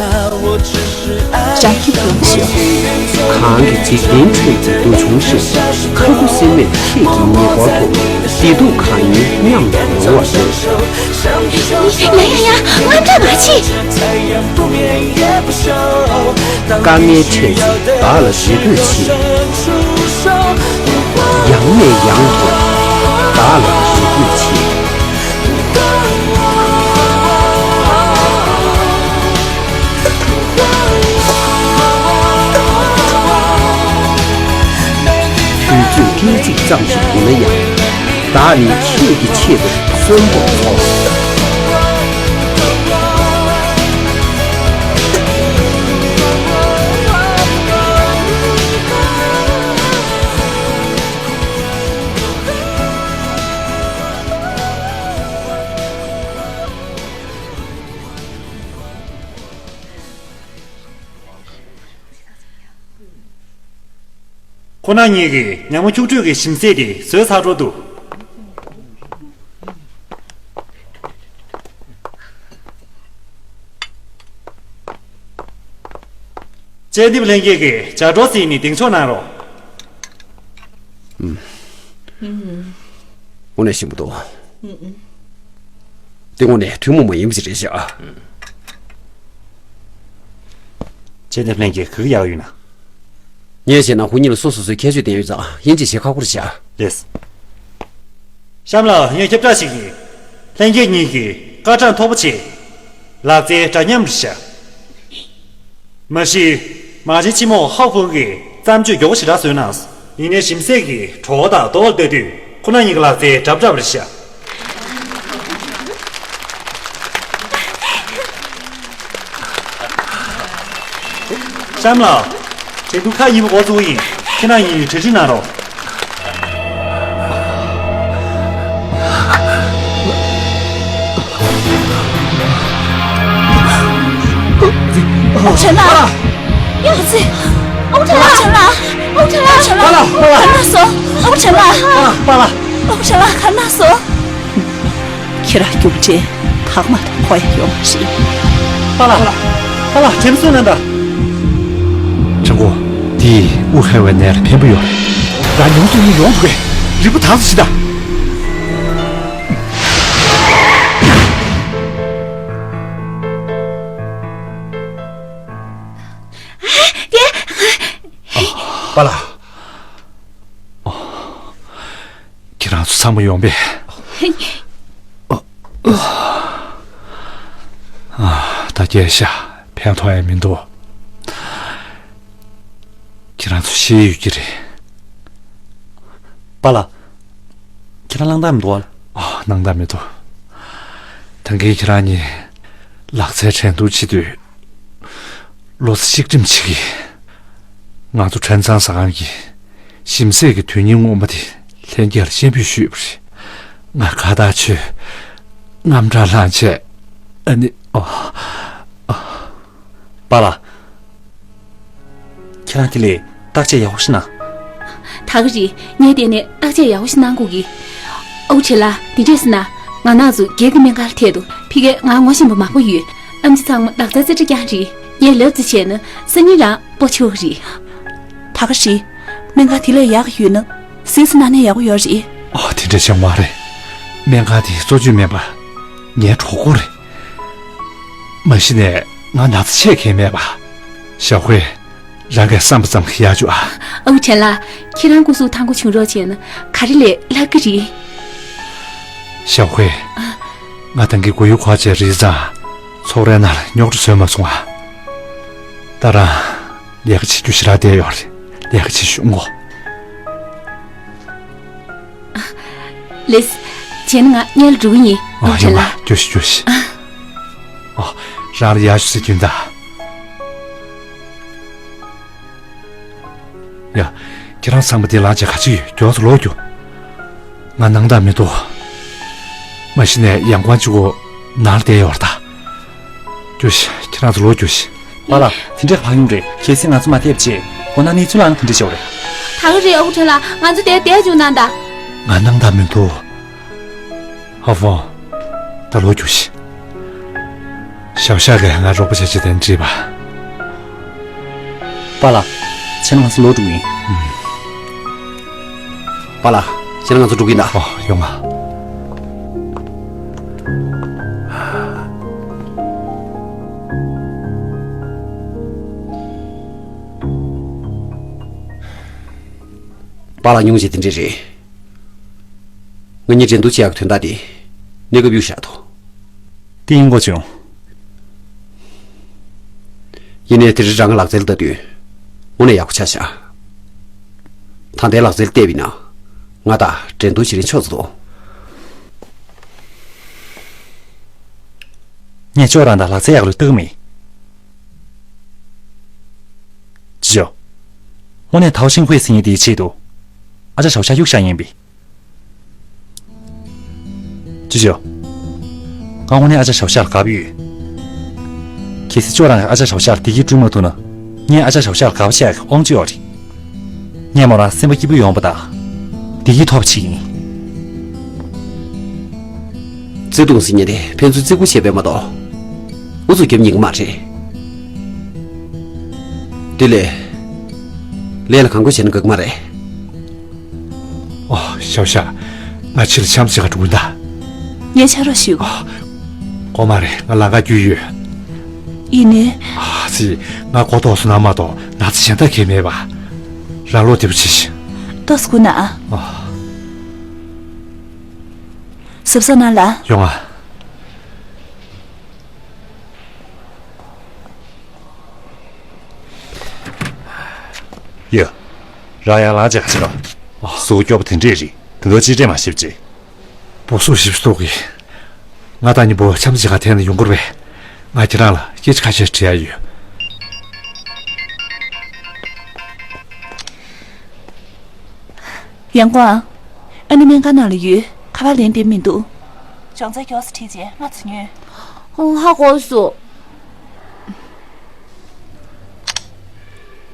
རང་གི་ཡོང་ཤོག་གང་གི་འཇིག་རྟེན་ཁྲོད་ཀྱི་འདུ་བྱུང་ཞིག་ཁ་ཁུ་སིམ་མེར་ཁྱེད་ཀྱི་ཉེ་འཁོར་དུ་བདེ་སྡུག་གང་ཡིན་མཉམ་དུ་མྱོང་བར་འདོད། ཡ་ཡ་ཡ། དངངས་སྐྲག་མ་བྱེད། དཀའ་ངལ་འཕྲད་ཚེ་བདག་ལ་རེ་ལྟོས་བྱེད། ཡང་ནས་ཡང་དུ་བདག་ལ་རེ་ལྟོས་བྱེད། དུས་ཚོད་སྐད་ཅིག་ཙམ་ཞིག་ཡིན་ན་ཡང་། བདག་ནི་ཁྱེད་ཀྱི་ཆེད་དུ་གསོན་པོར་འཚོ། ཁོ་རང་གཉིས་ཀྱིས་ཉ་མོ་ཁྱུག་ཁྲོད་ཀྱི་ཞིམ་ཟས་དེ་བཟོས་ཚར་འགྲོ་འདུག་དཔྱད་འདེམས་ལྷན་རྒྱས་ཀྱིས་ཇ་གྲོགས་ཟིན་ནས་གདེང་འཇོག་གནང་རོགས། དངོས་གནས་ཞིམ་པོ་འདུག་དེ་དངོས་གནས་ཐུན་མོང་མ་ཡིན་པ་ཞིག་རེད་ཤག་དཔྱད་འདེམས་ལྷན་རྒྱས་ག་གི་ཡག་ཡོད་ན། ངས་བྱས་ན་ཁོ་གཉིས་ལ་སོ་སོ་སོའི་ཁྱད་ཆོས་ལྡན་ཡོད་ཙང་ཡིན་གཅིག་བྱེད་ཁག་པོ་རེད་ཤག་ལེས། གཤམ་ལ་ངས་ཁྱབ་བསྒྲགས་ཤིག་ཡིན། ལྷན་རྒྱས་གཉིས་ཀྱིས་སྐར་གྲངས་མཐོ་པོ་བྱས། ལག་རྩལ་འདྲ་མཉམ་རེད་ཤག་མ་གཞི། མ་བྱན་ཆེན་མོ་ཧའོ་ཧྥུང་གིས་བརྩམས་ཆོས་མགྱོགས་པོ་ཞེ་དྲག་བཟོས་གནང་སོང་། ཡིན་ནའི་ཞིམ་ཟས་ཀྱི་གྲོགས་དང་ལྟོ་བ་ལྟ་དུས་ཁོ་ན་ཉིད་ཀྱི་ལག་རྩལ་འདྲ་འདྲ་རེད་ཤག་གཤམ་ལ། དྲན་གདུག་ཁག་གཉིས་པོ་འགོ་བཙུགས་ཡིན། ཁྱེད་རང་གཉིས་གྲ་སྒྲིག་གནང་རོགས། ཨོ་ཁྲེན་ལགས། ཡ་ཙི། ཨོ་ཁྲེན་ལགས། ཨོ་ཁྲེན་ལགས། ཨོ་ཁྲེན་ལགས། ཨོ་ཁྲེན་ལགས། ཨོ་ཁྲེན་ལགས། ཨོ་ཁྲེན་ལགས། ཨོ་ཁྲེན་ལགས། ཁ་ན་སོ། ཁྱེད་རང་རྒྱུགས་ཆེན་དག་མ་དང་ཁོ་ཡ་ཡོང་བ་རེད། པཱ་ལགས། པཱ་ལགས་དྲན་གསོ་གནང་དང་། ཁྲེན་ཀོ། དེས་དབུགས་ཧལ་བའི་ནད་ལ་ཕན་པོ་ཡོད་རེད། རང་ཉུང་དུ་ནི་ཡོང་ཐུབ་པས་རིག་པ་དྭངས་སུ་ཕྱིན་དང་། པཱ་ལགས། ཁྱེད་རང་ཚོ་ཚང་མ་ཡོང་པས། ད་སྐྱེལ་ཤག་ཕན་ཐོགས་ཡ་མི་འདུག་ཁྱེད་རང་ཚོ་ཤེས་ཡོད་ཀྱི་རེད། པཱ་ལགས། ཁྱེད་རང་སྣང་དག་མི་འདུག་ཨ། ཨ། སྣང་དག་མི་འདུག་ད་གིན་ཁྱེད་རང་གཉིས་ལག་རྩལ་འགྲན་བསྡུར་བྱེད་དུས། བློ་རྩེ་གཅིག་སྒྲིམ་བྱེད་ཀྱི། ང་ཚོ་ཁྲེན་ཚང་ཟ་ཁང་གི་ཞིམ་ཟས་ཀྱི་དོན་སྙིང་ངོ་མ་དེ་ལྷན་རྒྱས་ལ་སྤྱན་འབུལ་ཞུས་པ་རེད། ང་ཁ་བཏགས་ཆོས་རྔམ་དྲག་ལངས་བྱས། ཨ་ནི། ཨོ། ཨ། པཱ་ལགས། ཁྱེད་རང་དེ་ལས་བརྟག་དཔྱད་ཡག་པོ་ཞིག་གནང་། ད་ག་རེད། ངས་དེ་ནས་བརྟག་དཔྱད་ཡག་པོ་ཞིག་གནང་དགོས་ཀྱི། ཨོ་ཁྲེན་ལགས། དེ་འདྲས་ཟེར་ན། ང་རང་ཚོ་སྒེར་གྱི་སྨན་ཁང་ལ་ཐད་དུ་ཕ་གིར་ང་ངོ་ཤེས་པ་མང་པོ་ཡོད། ཨེམ་ཆི་ཚང་མ་ལག་རྩལ་རྩེ་གྲས་རྐྱང་རེད། ངས་ལབ་ཙམ་བྱས་ན་སང་ཉིན་རང་སྤོ་ཆོག་གི་རེད། ད་ག་རེད། སྨན་ཁང་དེ་ལས་ཡག་ཡོད་ན་གཟིགས་གཟིགས་གནང་ན་ཡག་པོ་ཡོད་རེད། ཨ། དེ་འདྲ་བྱུང་བ་རེད། སྨན་ཁང་དེ་གཙོ་ཆེ་མིན་པ་ངའི་གྲོགས་པོ་རེད། མ་གཞི་ནས་ང་ན་ཚ་ཆེ་གང་མེད་པ། ཞའོ་ཧུའེ། རང་གིས་བསམ་པ་ཙམ་ཡག་བྱུང་ཨ། ཨོ་ཁྲེན་ལགས། ཁྱེད་རང་སྐུ་གཟུགས་ཐང་པོ་བྱུང་རོགས་བྱས་ན་ག་རེ་ལས་སླ་གི་རེད། ཞའོ་ཧུའེ། ང་ད་གིན་གོ་ཡུ་ཁོ་ཆེ་རི་ཙང་ཚོགས་རའི་ནང་ལ་རྙོག་དྲ་བཟོས་མ་སོང་ཨ། ད་རང་ལས་ཀ་བྱེད་རྒྱུ་ཞེ་དྲག་བསྡད་ཡོད་རེད། ལས་ཀ་བྱེད་ཤོག་ངོ་། ལེས། བྱས་ན་ང་གཉལ་འགྲོ་གི་ཡིན། ཨོ། ཨོ་ཁྲེན་ལགས། ཡོང་བ་རྒྱུགས་ཤིག་རྒྱུགས་ཤིག་ཨ། ཨོ། རང་ལ་ཡག་ཤོས་ཟེར་རྒྱུ་ད། ཡ། ཁྱེད་རང་ཚང་མ་དེ་ལངས་བྱས་ག་ཅི་ཡོད་མགྱོགས་ཙམ་ལོག་རྒྱུགས། ང་སྣང་དག་མི་འདུག་མ་གཞི་ནས་ཡང་ཁོང་གཅིག་པོ་ནང་ལ་བསྡད་ཡོད་རེད་ད། རྒྱུགས་ཤིག་ཁྱེད་རང་ཚོ་ལོག་རྒྱུགས་ཤིག་པཱ་ལགས། དེ་འདྲའི་བག་ཡོད་རེད། གལ་སྲིད་ང་ཚོ་མ་བསྡད་པ་བྱས། མགོ་ནག་གནས་ཚུལ་ལའང་དེ་འདྲ་བྱེད་པ་རེད། ད་ག་རེད། ཨོ་ཁྲེན་ལགས། ང་ཚོ་དེར་བསྡད་བཅུག་གནང་དང་། ང་སྣང་དག་མི་འདུག་ཧ་ཧྥང་། ད་ལོག་རྒྱུགས་ཤིག་ཞའོ་ཤ་གིས་ང་རོགས་པ་བྱེད་ཅེས་དེ་དྲིས་པ། པཱ་ལགས། བྱས་ན་ང་ཚོ་ལོག་འགྲོ་གི་ཡིན། ཨུམ། པཱ་ལགས། བྱས་ན་ང་ཚོ་འགྲོ་གི་ཡིན་ད། ཨོ། ཡོང་ང་། པཱ་ལགས། སྙུང་གཞི་དེ་འདྲས་རེད། ང་གཉིས་འགྲན་བསྡུར་བྱེད་ཡག་གི་དོན་དག་དེ་གནས་སྐབས་གཡུག་བཞག་འདུག་དེ་ཡིན་དགོས་བྱུང་། ཡིན་ནའི་དེ་རིང་རང་གི་ལག་རྩལ་ལྟ་དུས་དངོས་གནས་ཡག་པོ་ཆགས་ཤག་ད་ལྟའི་ལག་རྩལ་བལྟས་པ་ཡིན་ན་ང་ད་འགྲན་བསྡུར་བྱེད་རིན་ཆོག་ཙམ་འདུག་ངས་ཅོ་རང་དང་ལག་རྩལ་ཡག་ལོས་ལྟ་གི་མེད། ཅི་ཅོ། དངོས་གནས་ཐའོ་ཤིང་ཧུའེ་ཟེར་མཁན་དེའི་ཆེད་དུ་ཨ་ཅག་ཞའོ་ཤ་གཡུག་བཞག་ཡིན་པས། ཅི་ཅོ། ང་དངོས་གནས་ཨ་ཅག་ཞའོ་ཤ་ལ་དགའ་པོ་ཡོད། གལ་སྲིད་ཅོ་རང་གིས་ཨ་ཅག་ཞའོ་ཤ་ལ་བདེ་སྐྱིད་བསྐྲུན་མ་ཐུབ་ན། ངས་ཨ་ཅག་ཞའོ་ཤ་ལ་དགའ་པོ་བྱེད་ཡག་གི་དབང་ཆ་ཡོད་རེད། ངས་མོ་རང་སེམས་པ་སྐྱིད་པོ་ཡོང་བ་དང་། བདེ་སྐྱིད་ཐོབ་པ་བྱེད་ཀྱི་ཡིན། བརྩེ་དུང་ཟེར་མཁན་དེ་ཕན་ཚུན་བརྩི་བཀུར་བྱས་པས་མ་གཏོགས། ཨུ་ཚུགས་རྒྱབ་ཉན་གི་མ་རེད། དེ་ལས། ལས་ལ་གང་དགོས་བྱས་ན་དགའ་གི་མ་རེད། ཨོ། ཞའོ་ཤ། ང་ཕྱི་ལ་འཆམ་བྱེད་ག་འགྲོ་གི་ཡིན་ད། ངའི་ཕྱག་རོགས་ཞུ། ཨོ། དགོས་མ་རེད། ང་ལམ་ཁ་རྒྱུས་ཡོད། ཡིན་ནའི། ཨ་ཙི། ང་མགོ་ཏོག་ཙམ་ན་མ་གཏོགས་ན་ཚ་གཞན་དག་གང་ཡང་མེད་པ། རང་བློ་བདེ་པོ་བྱེད་ཤིག་ཏོག་ཙམ་སྒུག་གནང་ཨ། ཨོ། གཟབ་གཟབ་གནང་ལ། ཡོང་ང་། ཡ། རང་ཡང་ལངས་བྱས་ཁ་ཕྱེ་རོགས། ཨ། གཟུགས་སྐྱོ་པོ་དེ་འདྲས་རེད། དེ་ཚོ་ཅི་སྤྲད་མ་ཤེས་ཅི། སྦོ་སུ་ཞིབ་ཏོག་གི། ང་དང་གཉིས་པོ་འཆམ་ཅིག་ག་ཐད་ནས་ཡོང་དགོས་པས། ང་ཁྱེད་རང་ལ་སྐད་ཆ་ཁ་ཤས་དྲི་ཡ་ཡོད། ཡང་ཀོང་། ཨ་ནི་སྨན་ཁང་ནང་ལ་ཡོད། ཁ་པར་ལན་འདེབས་མི་འདུག་སྦྱོང་ཚན་མགྱོགས་སུ་ཁྲིད་བྱས་ང་ཚོ་ཉོས། ཧོང་ཧ་གོ་སོང་།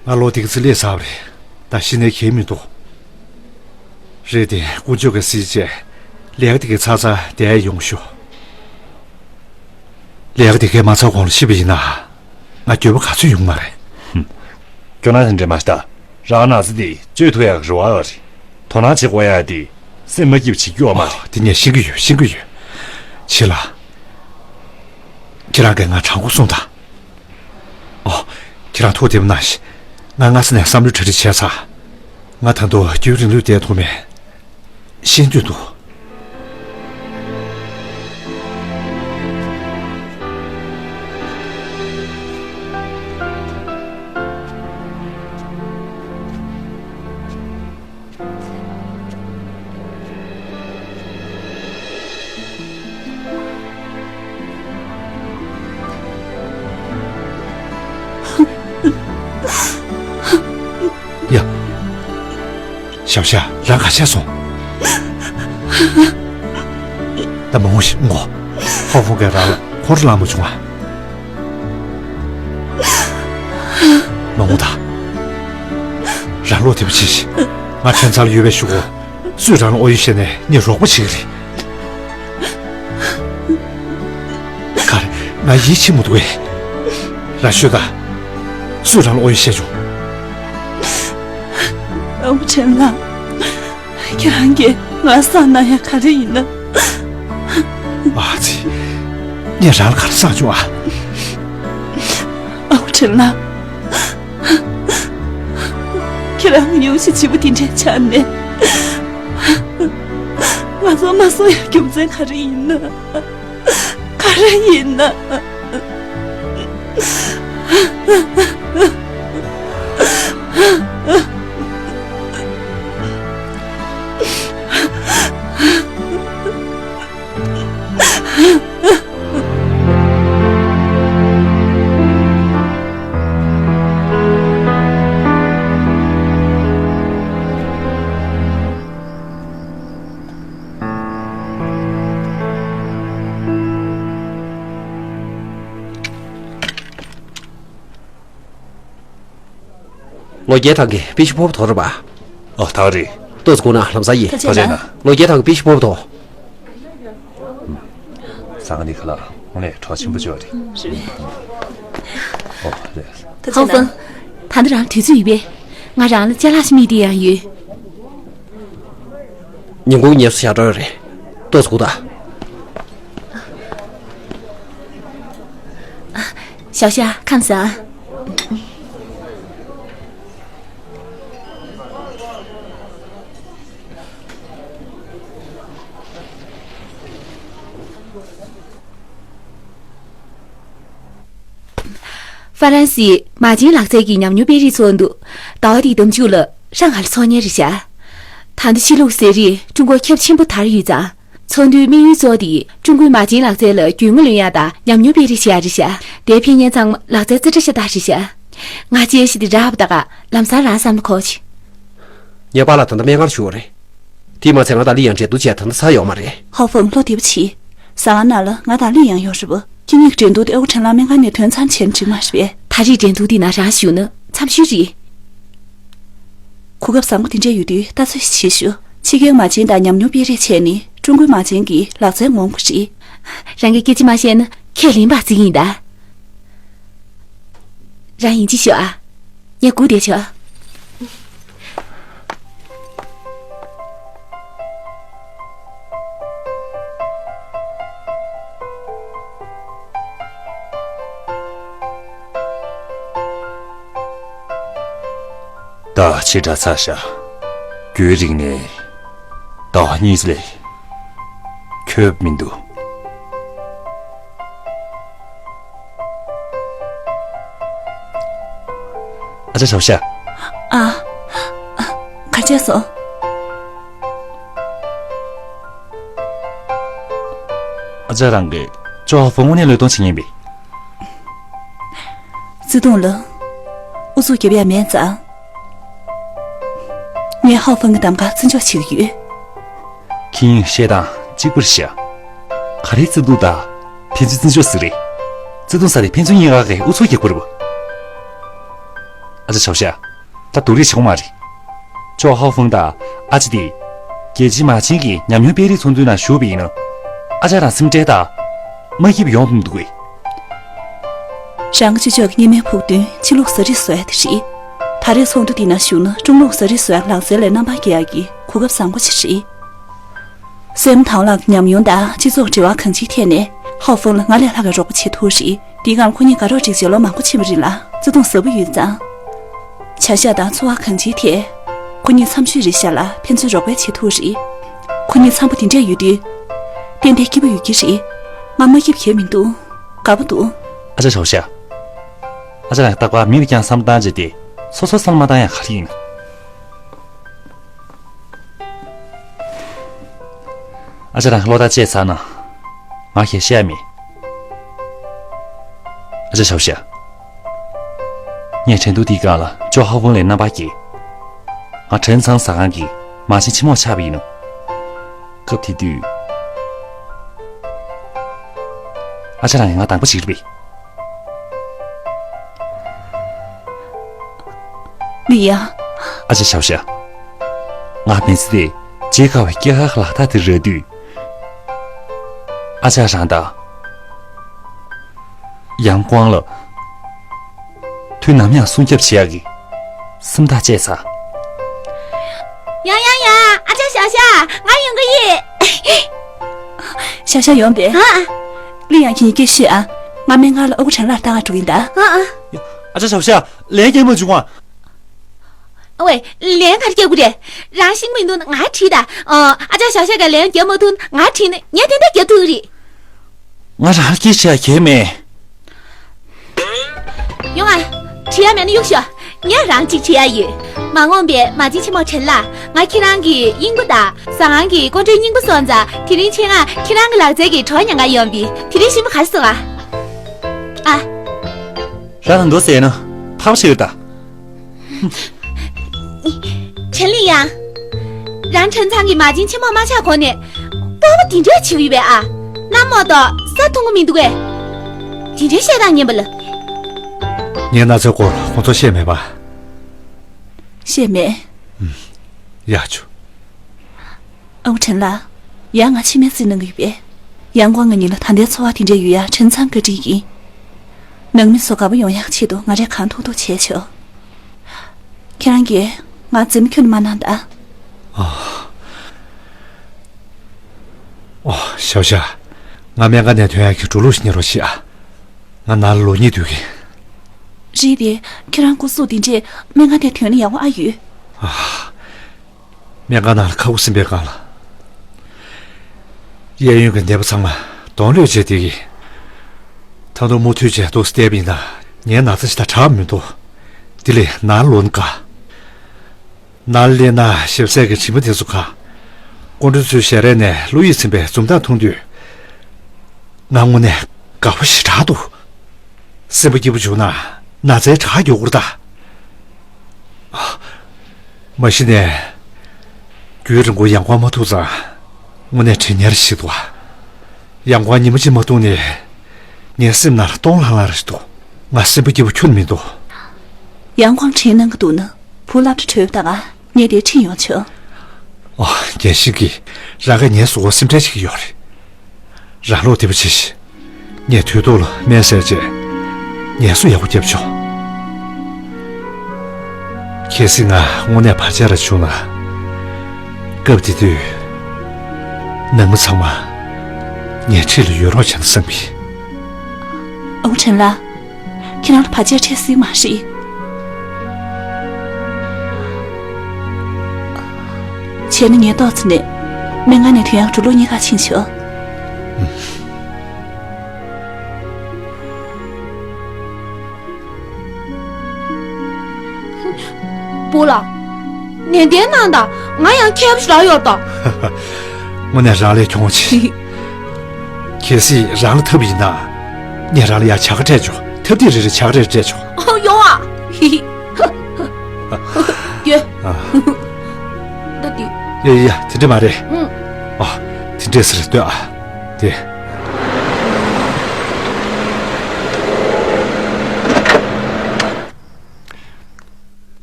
ང་ལོ་དེ་ག་ཚོད་སླེབས་ཚར་བ་རེད། ད་གཞི་ནས་གལ་མི་འདུག་རེད་དེ་དཀོན་མཆོག་གིས་གཟིགས་བྱས། ལས་ཀ་དེ་གའི་ཚར་ཚར་བསྡད་ཡོང་ཤོག་ལས་ཀ་དེ་གའི་མ་ཚར་གོང་ལ་ཤི་བ་ཡིན་ན། ང་འགྱོད་པ་ག་ཚོད་ཡོང་མ་རེད། ཧུམ། སྐྱོ་སྣང་དེ་འདྲ་མ་ཤི་ད། རང་ན་ཚ་དེ་བཅོས་ཐུབ་ཡག་རེ་བ་ཡོད་རེད། དོ་སྣང་བྱེད་དགོས་ཡག་དེ་སེམས་མ་སྐྱིད་པ་བྱེད་རྒྱུ་ཡོད་མ་རེད། དེ་ངས་ཤེས་ཀྱི་ཡོད། ཤེས་ཀྱི་ཡོད། ཆེ་ལ། ཁྱེད་རང་གིས་ང་དྲང་པོ་གསུངས་དང་། ཨོ། ཁྱེད་རང་ཐུགས་བདེ་པོ་གནང་ཞིག་ང་སྔ་ས་ནས་བསམ་བློ་གྲ་སྒྲིག་བྱས་ཚར། ང་ད་དུང་རྒྱུན་རིང་ལོས་བསྡད་ཐུབ་མེད། ཤེས་འདོད་འདུག་ཡ། ཞའོ་ཞའོ། རང་ག་བྱས་སོང་། ད་མང་པོ་ཞིག་ངོ་། ཧོ་ཧྥང་གིས་རང་ལ་ཁོང་ཁྲོ་ལངས་པ་བྱུང་ང་། མ་ངུ་ད། རང་བློ་བདེ་པོ་བྱེད་ཤིག་ང་ཁྱོད་རྩ་ལ་ཡོད་པའི་གཞུག་གུ། སུས་རང་ལ་ཨོ་ཡོད་བཤད་ནས་ངས་རོགས་པ་བྱེད་ཀྱི་རེད། ག་རེ། ང་ཡིད་ཆེས་མི་འདུག་གས། རང་ཤོད་ད། སུས་རང་ལ་ཨོ་ཡོད་བཤད་བྱུང་། ཨ་ཁུ་ཁྲེན་ལགས། ཁྱེད་རང་གིས་ང་བསང་གནང་ཡ་ག་རེ་ཡིན་ན། ཨ་ཙི། ངས་རང་ལ་ག་རེ་བསང་བྱུང་ཨ། ཨ་ཁུ་ཁྲེན་ལགས། ཁྱེད་རང་གི་ཡོང་ཞིག་བྱིས་པ་དེ་འདྲའི་ཆ་ནས། ང་ཚོ་མ་གསོ་ཡ་རྒྱུ་མཚན་ག་རེ་ཡིན་ན། ག་རེ་ཡིན་ན། ལོ་བརྒྱད་ཐང་གི་པི་ཤི་ཕོར་པ་དོ་རེད་པ། ཨོ་ད་རེད། ཏོག་ཙམ་སྒུག་ན་ལམ་སང་ཡིན། ཐུགས་རྗེ་གནང་། ལོ་བརྒྱད་ཐང་གི་པི་ཤི་ཕོར་པ་དོ། ཟང་ངེ་ནི་ཁ་ལག་དངོས་གནས་གྲོགས་ཆེན་པོ་ཅིག་རེད། ཨོ་རེད། ཧའོ་ཧྥང་། ད་ལྟ་རང་དུས་ཚོད་ཡོད་པས། ང་རང་ལ་ཅ་ལག་ཞིག་མིག་དེ་ཡང་ཡོད། ཉིན་གུང་ཉལ་སོ་བཞག་འགྲོ་ཡོད་རེད། ཏོག་ཙམ་སྒུག་དང་། ཞའོ་ཞའོ་ཁམས་བཟང་། ཧྥ་རན་སིའི་མ་བྱན་ལག་རྩལ་གྱི་ཉམས་མྱོང་སྤེལ་རེས་ཚོགས་འདུ་ཟླ་བ་འདིའི་ཟླ་མཇུག་ལ་ཧྲང་ཧའེ་ལ་འཚོགས་མཁན་རེད་ཤག་ད་ལྟ་ཕྱི་ལུགས་ཟས་རིགས་ཀྲུང་གོར་ཁྱབ་ཆེན་པོ་དར་ཡོད་ཙང་། ཚོགས་འདུའི་དམིགས་ཡུལ་གཙོ་བོ་དེ་ཀྲུང་གོའི་མ་བྱན་ལག་རྩལ་ལ་རྒྱུས་མངའ་ལོན་ཡག་དང་ཉམས་མྱོང་སྤེལ་རེས་བྱེད་ཡག་རེད་ཤག་དེར་ཕེབས་མཁན་ཚང་མ་ལག་རྩལ་རྩེ་གྲ་ཤ་སྟག་རེད་ཤག་ང་དཔྱད་གཞི་དེ་རག་པ་ད་ག་ལམ་སང་རང་བསམ་བློ་འཁོར་ཅིག་ངའི་པཱ་ལགས་ད་ལྟ་སྨན་ཁང་ལ་བཞུགས་པ་རེད། དེས་མ་ཚད་ང་དང་ལི་ཡང་འགྲན་བསྡུར་བྱས་ད་ལྟ་ཚར་ཡོད་མ་རེད། ཧའོ་ཧྥང་བློ་བདེ་པོ་བྱེད། ཟ་ཁང་ནང་ལ་ང་དང་ལི་ཡང་ཡོད་རེད་པ། ཁྱེད་གཉིས་ཀྱི་འགྲན་བསྡུར་དེ་ཨ་ཁུ་ཁྲེན་ལགས་སྨན་ཁང་ནས་དོན་ཚང་བྱས་ན་འགྲིག་མ་རེད་པས། ད་རེས་འགྲན་བསྡུར་འདི་ནང་རང་ཞུགས་ན་འཚམས་ཤོས་རེད། གོ་སྐབས་བཟང་པོ་འདི་འདྲ་ཡོད་དུས་ལྟ་ཚོད་ཞིག་བྱེད་ཤོག་ཕྱི་རྒྱལ་མ་བྱན་དང་ཉམས་མྱོང་སྤེལ་རེས་བྱས་ནས་ཀྲུང་གོའི་མ་བྱན་གྱི་ལག་རྩལ་ངོམ་དགོས་རེད། རང་གིས་སྐད་ཆ་མ་བཤད་ན་ཁས་ལེན་པ་བརྩི་གི་ཡིན་ད། རང་ཡིན་གཅིག་ཤོག་ཨ། ངས་སྒུག་བསྡད་ཆོག་ད་ཕྱི་དྲགས་ཚར་ཤག་རྒྱུན་རིང་ནས་ཟླ་བ་གཉིས་ལས་འཁྱོལ་མི་འདུག་ཨ་ཅག་ཞའོ་ཞའོ། ཨ། བྱས་སོང་། ཨ་ཅག་རང་གིས་ཅོ་ཧ་ཧྥུང་དངོས་གནས་བློས་གཏོང་བྱེད་ཉན་པས། བརྩེ་དུང་ལ་ཨུ་ཚུགས་རྒྱབ་ཡ་མེད་ཙང་། ངས་ཧ་ཧྥུང་གི་གདམ་ག་བརྩི་འཇོག་བྱེད་ཀྱི་ཡོད། ཁྱེད་གཉིས་བཤད་སྟངས་གཅིག་པ་རེད་ཤག་ག་རེ་བརྩེ་དུང་དང་ཕན་ཚུན་བརྩི་འཇོག་ཟེར་རེད། བརྩེ་དུང་ཟེར་དེ་ཕན་ཚུན་གཉིས་ཀ་གིས་ཨུ་ཚུགས་རྒྱག་དགོས་རེད་པ། ཨ་ཅག་ཞའོ་ཤ། ད་སྡུག་རུས་བྱེད་དགོས་མ་རེད། ཅོ་ཧའོ་ཧྥུང་དང་ཨ་ཅེ་དེ། རྒྱལ་སྤྱིའི་མ་བྱན་གྱི་ཉམས་མྱོང་སྤེལ་རེས་ཚོགས་འདུའི་ནང་ཞུགས་པ་ཡིན་ན། ཨ་ཅག་རང་སེམས་ཁྲལ་དང་། མ་སྐྱིད་པ་ཡོང་མི་འདུག་གས། རང་གི་ཅོ་ཅོ་གི་གཉེན་མའི་ཕུགས་འདུན་ཕྱི་ལོགས་ཟ་རིགས་བཟོ་ཡ་དེ་རེད། ད་རེས་ཚོགས་འདུ་འདི་ནང་ཞུགས་ན་ཀྲུང་ལོགས་ཟ་རིགས་བཟོ་ཡ་ལག་རྩལ་ལས་རྣམ་པར་རྒྱལ་ཡ་གི་གོ་སྐབས་བཟང་པོ་ཞིག་རེད། སེམས་ཐང་ལག་ཉམས་མྱོང་དང་སྤྱི་ཚོགས་འབྲེལ་བ་གང་ཅིའི་ཐད་ནས་ཧའོ་ཧྥུང་ལ་ང་ལས་ལྷག་གི་རོགས་པ་བྱེད་ཐུབ་རེད། འདི་སྒང་ཁོ་གཉིས་དགའ་རོགས་སྒྲིག་བྱེད་ལོ་མང་པོ་ཕྱིན་པ་རེད་ལ་བརྩེ་དུང་ཟབ་པོ་ཡོད་ཙང་། བྱ་གཞག་དང་འཚོ་བ་གང་ཅིའི་ཐད། ཁོ་གཉིས་འཚམ་ཤོས་རེད་ཤག་ལ་ཕན་ཚུན་རོགས་པ་བྱེད་ཐུབ་རེད། ཁོ་གཉིས་འཚམ་པོ་དེ་འདྲས་ཡོད་དུས། ཏན་ཏན་སྐྱིད་པོ་ཡོད་ཀྱི་རེད། ང་མ་སྐྱིད་པ་གང་ཡང་མི་འདུག་དགའ་པོ་འདུག་ཨ་ཅག་ཞའོ་ཤ། ཨ་ཅག་རང་རྟག་པར་མི་ལ་རྐྱང་བསམ་བློ་བཏང་བྱས་ཏེ། སོ་སོར་བསམ་བློ་མ་བཏང་ཡ་ག་རེ་ཡིན། ཨ་ཅག་རང་གློ་རྟགས་བཅད་ཚར་ན། ང་གིས་བཤད་ཡ་མེད། ཨ་ཅག་ཞའོ་ཤ། ངས་ཁྲེང་ཏུའུ་དེའི་སྒང་ལ་ཅོ་ཧ་ཧྥུང་ལས་རྣམ་པར་རྒྱལ། ང་ཁྲེང་ཚང་ཟ་ཁང་གི་མ་བྱན་ཆེན་མོར་ཆགས་པ་ཡིན་ནོ། སྐབས་དེ་དུས། ཨ་ཅག་རང་གིས་ང་དང་པོ་ཅིག་རེད་པས། ལི་ཡ། ཨ་ཅག་ཞའོ་ཤ། ང་མི་ཚེ་དེ་བརྗེད་དཀའ་བའི་སྐྱེས་སྐར་ལག་རྟགས་དེ་རག་དུས། ཨ་ཅག་རང་དང་། ཡང་ཀོང་ལ། དུས་ནམ་ཡང་སྲུང་སྐྱོབ་བྱེད་ཡག་གི་སེམས་ཐག་བཅད་ཚར། ཡང་ཡང་ཡང་། ཨ་ཅག་ཞའོ་ཤ། ང་ཡོང་གི་ཡིན། ཞའོ་ཤ་ཡོང་པས། ཨ། ལི་ཡང་ཁྱེད་གཉིས་སྐད་ཤོད་ཨ། ང་སྨན་ཁང་ལ་ཨ་ཁུ་ཁྲེན་ལགས་ལྟ་ག་འགྲོ་གི་ཡིན་ད། ཨ་ཨ། ཨ་ཅག་ཞའོ་ཤ། ལན་རྒྱག་མ་བྱུང་ཨ། ཨ་ཝེ། ལན་ག་རེ་རྒྱག་དགོས་རེད། རང་ཤེས་ཀྱི་མི་འདུག་ན་ང་དྲིས་དང་། ཨ། ཨ་ཅག་ཞའོ་ཤ་གིས་ལན་རྒྱག་མ་ཐུབ་ན་ང་དྲིས་ན་ངས་ཏན་ཏན་རྒྱག་ཐུབ་ཀྱི་རེད། ང་རང་སྐད་ཆ་གང་ཡང་མེད། ཡོང་ཨ། དྲི་ཡ་མེད་ན་གཡུག་ཤོག་ངས་རང་གཅིག་དྲི་ཡ་ཡོད། མ་འོངས་པའི་མ་བྱན་ཆེན་མོ་ཁྲེན་ལགས། ང་ཁྱེད་རང་གི་དབྱིན་པ་དང་ཟ་ཁང་གི་སྐུ་མགྲོན་རྙིང་པ་སོང་ཙང་དེ་རིང་ཆེད་མངགས་ཁྱེད་རང་གི་ལག་རྩལ་གྱི་གྲོགས་ཉན་ག་ཡོང་པས། དེ་རིང་གཤིན་པོ་ག་རེ་སོང་ཨ། ཨ། རང་ལ་འདུག་ཟེར་ན་ཐབས་ཤེས་ཡོད་ད། ཁྲེན་ལི་ཡང་། རང་ཁྲེན་ཚང་གི་མ་བྱན་ཆེན་མོ་མ་ཆགས་གོང་ནས་སྤོབས་པ་དེ་འདྲ་བྱེད་ཀྱི་ཡོད་པས་ཨ། གནམ་འོག་ཏུ་ས་མཐོང་གི་མི་འདུག་གས། དེ་འདྲའི་བཤད་སྟངས་ངན་པ་ལ། ངའི་ན་ཚའི་སྐོར་ཁོང་ཚོར་བཤད་མེད་པ། བཤད་མེད། ཡག་བྱུང་། ཨ་ཁུ་ཁྲེན་ལགས། ཡང་ང་ཕྱི་མིག་ཙམ་གནང་གི་ཡོད་པས། ཡང་ཀོང་ང་གཉིས་ལ་ད་ལྟའི་འཚོ་བ་དེ་འདྲ་ཡོད་ཡ་ཁྲེན་ཚང་བཀའ་དྲིན་ཡིན། ནང་མི་ཚོ་དགའ་པོ་ཡོང་ཡག་ཆེད་དུ་ང་རས་གང་ཐུབ་ཐུབ་བྱས་ཆོག་ཁྱེད་རང་གིས་ང་རྩེད་མོ་ཁྱོན་ནས་མ་གནང་དང་། ཨོ། ཨོ། ཞའོ་ཞའོ། ང་སྨན་ཁང་ནས་ཐོན་ཡག་གི་འགྲོ་ལུགས་ཤིག་གཉེར་རོགས་བྱེད་ཨ། ང་ནང་ལ་ལོག་སྙིང་འདོད་ཀྱིན། རེད་དེ། ཁྱེད་རང་སྐུ་གཟུགས་འདི་འདྲས་སྨན་ཁང་ནས་ཐོན་ན་ཡག་པོ་ཨ་ཡོད། ཨ། སྨན་ཁང་ནང་ལ་ཁ་ཁུ་སིམ་པའི་སྒང་ལ། གཡས་གཡོན་གྱི་ནད་པ་ཚང་མ་གདོང་གློད་བྱས་བསྡད་ཀྱིན། ད་དུང་མུ་མཐུད་བྱས་འདུག་སེ་བསྡད་པ་ཡིན་ན་ངའི་ན་ཚ་ཞིག་དང་འདྲ་བ་མི་འདུག་དེ་ལས་ནང་ལ་ལོག་ན་དགའ། ནང་ལ་སླེབས་ན་ཞིམ་ཟས་ཀྱི་བྱིས་པ་དེ་ཚོ་ཁ། སྐུ་མགྲོན་ཚོའི་ཞལ་རས་ནས་བློ་ཡིད་ཚིམ་པའི་འཛུམ་མདངས་མཐོང་དུས། ང་དངོས་གནས་དགའ་པོ་ཞེ་དྲག་འདུག་སེམས་པ་སྐྱིད་པོ་བྱུང་ན་ན་ཚའི་དྲག་མགྱོགས་པོར་ལྟ། མ་གཞི་ནས། རྒྱུན་རིང་པོ་ཡང་ཀོང་མ་ཐུག་ཙང་། དངོས་གནས་དྲན་ཉེར་ཞིག་འདུག་ཡང་ཀོང་ཉི་མ་གཅིག་མ་ཐུག་ནས། ངའི་སེམས་ནང་ལ་སྟོང་ལྷང་ལྷང་རེ་ཞིག་འདུག་ང་སེམས་པ་སྐྱིད་པོ་ཁྱོན་མི་འདུག་ཡང་ཀོང་དྲན་གནང་གི་འདུག་ན་བུ་སློབ་གྲྭ་གྲོལ་བ་དང་ངས་དེར་ཁྲིད་ཡོང་ཆོག་ཨོ། རྒན་ཤེས་ཀྱིས་རང་གིས་ངའི་གཟུགས་པོར་སེམས་ཁྲལ་བྱེད་ཀྱི་ཡོད་རེད། རང་བློ་བདེ་པོ་བྱེད་ཤིག་ངས་དུས་ཐོག་ལ་སྨན་བཟས་རྗེས་ངལ་གསོ་ཡག་པོ་བརྒྱབ་ཆོག་གལ་སྲིད་ང་དངོས་གནས་བར་ཆད་རེ་བྱུང་ན། སྐབས་དེ་དུས་ནང་མི་ཚང་མ་ངའི་འཁྲིས་ལ་ཡོད་རོགས་བྱས་ན་བསམ་གི། ཨ་ཁུ་ཁྲེན་ལགས། ཁྱེད་རང་ལ་བར་ཆད་འཕྲད་སྲིད་མ་རེད། བྱས་ན་ངས་ཏོག་ཙམ་ནས་སྨན་ཁང་ནས་ཐོན་ཡག་འགྲོ་ལུགས་གཉིས་ཀ་ཕྱིན་ཆོག་བུ་ལགས། ནན་ཏན་གནང་དང་། ང་ཡང་མཁས་པོ་ཞིག་རག་ཡོད་དོ། དངོས་གནས་རང་ལས་ཁྱོང་ཆེ། གལ་སྲིད་རང་ལ་ཐུབ་པ་ཡིན་ན། ངས་རང་ལ་ཡ་བྱ་དགའ་སྤྲད་ཆོག་ཐབས་སྡིག་རེ་རེ་བྱ་དགའ་རེ་རེ་སྤྲད་ཆོག་ཨོ་ཡོང་ཨ། ཡོད། ཨ། ད་དུས། ཡ་ཡ་ཡ། དེ་འདྲ་མ་རེད། ཨང་། ཨ། དེ་འདྲས་ཟེར་ལྟོས་ཨ། དེ།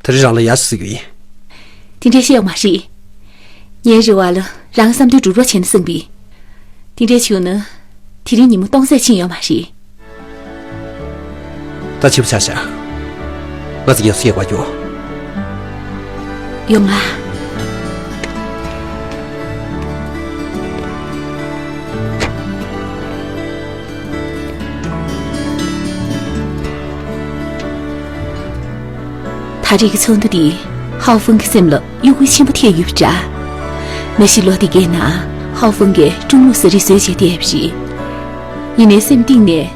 ད་རེས་རང་ལ་ཡ་ཟེར་གྱི་ཡིན། དེ་འདྲས་བཤད་ཡོད་མ་རེད། ངའི་རེ་བ་ལ་རང་བསམ་དོན་འགྲུབ་རོགས་བྱས་ན་བསམ་པས། དེ་འདྲས་བྱུང་ན། དེ་རིང་ཉིན་མོ་སྟོང་ཟད་ཕྱིན་ཡོད་མ་རེད། ད་ཕྱི་པོ་ཆགས་ཤག་ང་ཚོ་ཡག་སུ་ཡག་པ་འགྱོ། ཡོང་ང་། ད་རེས་ཀྱི་ཚོགས་འདུ་འདིས་ཧའོ་ཧྥུང་གི་སེམས་ལ་གཡོ་འགུལ་ཆེན་པོ་ཐེབས་ཡོད་པ་འདྲ། མ་གཞི་ལོ་འདི་གའི་ནང་ཧའོ་ཧྥུང་གིས་ཀྲུང་ལུགས་ཟས་རིགས་བཟོས་བྱས་བསྡད་པ་རེད། ཡིན་ནའི་སེམས་གཏིང་ནས་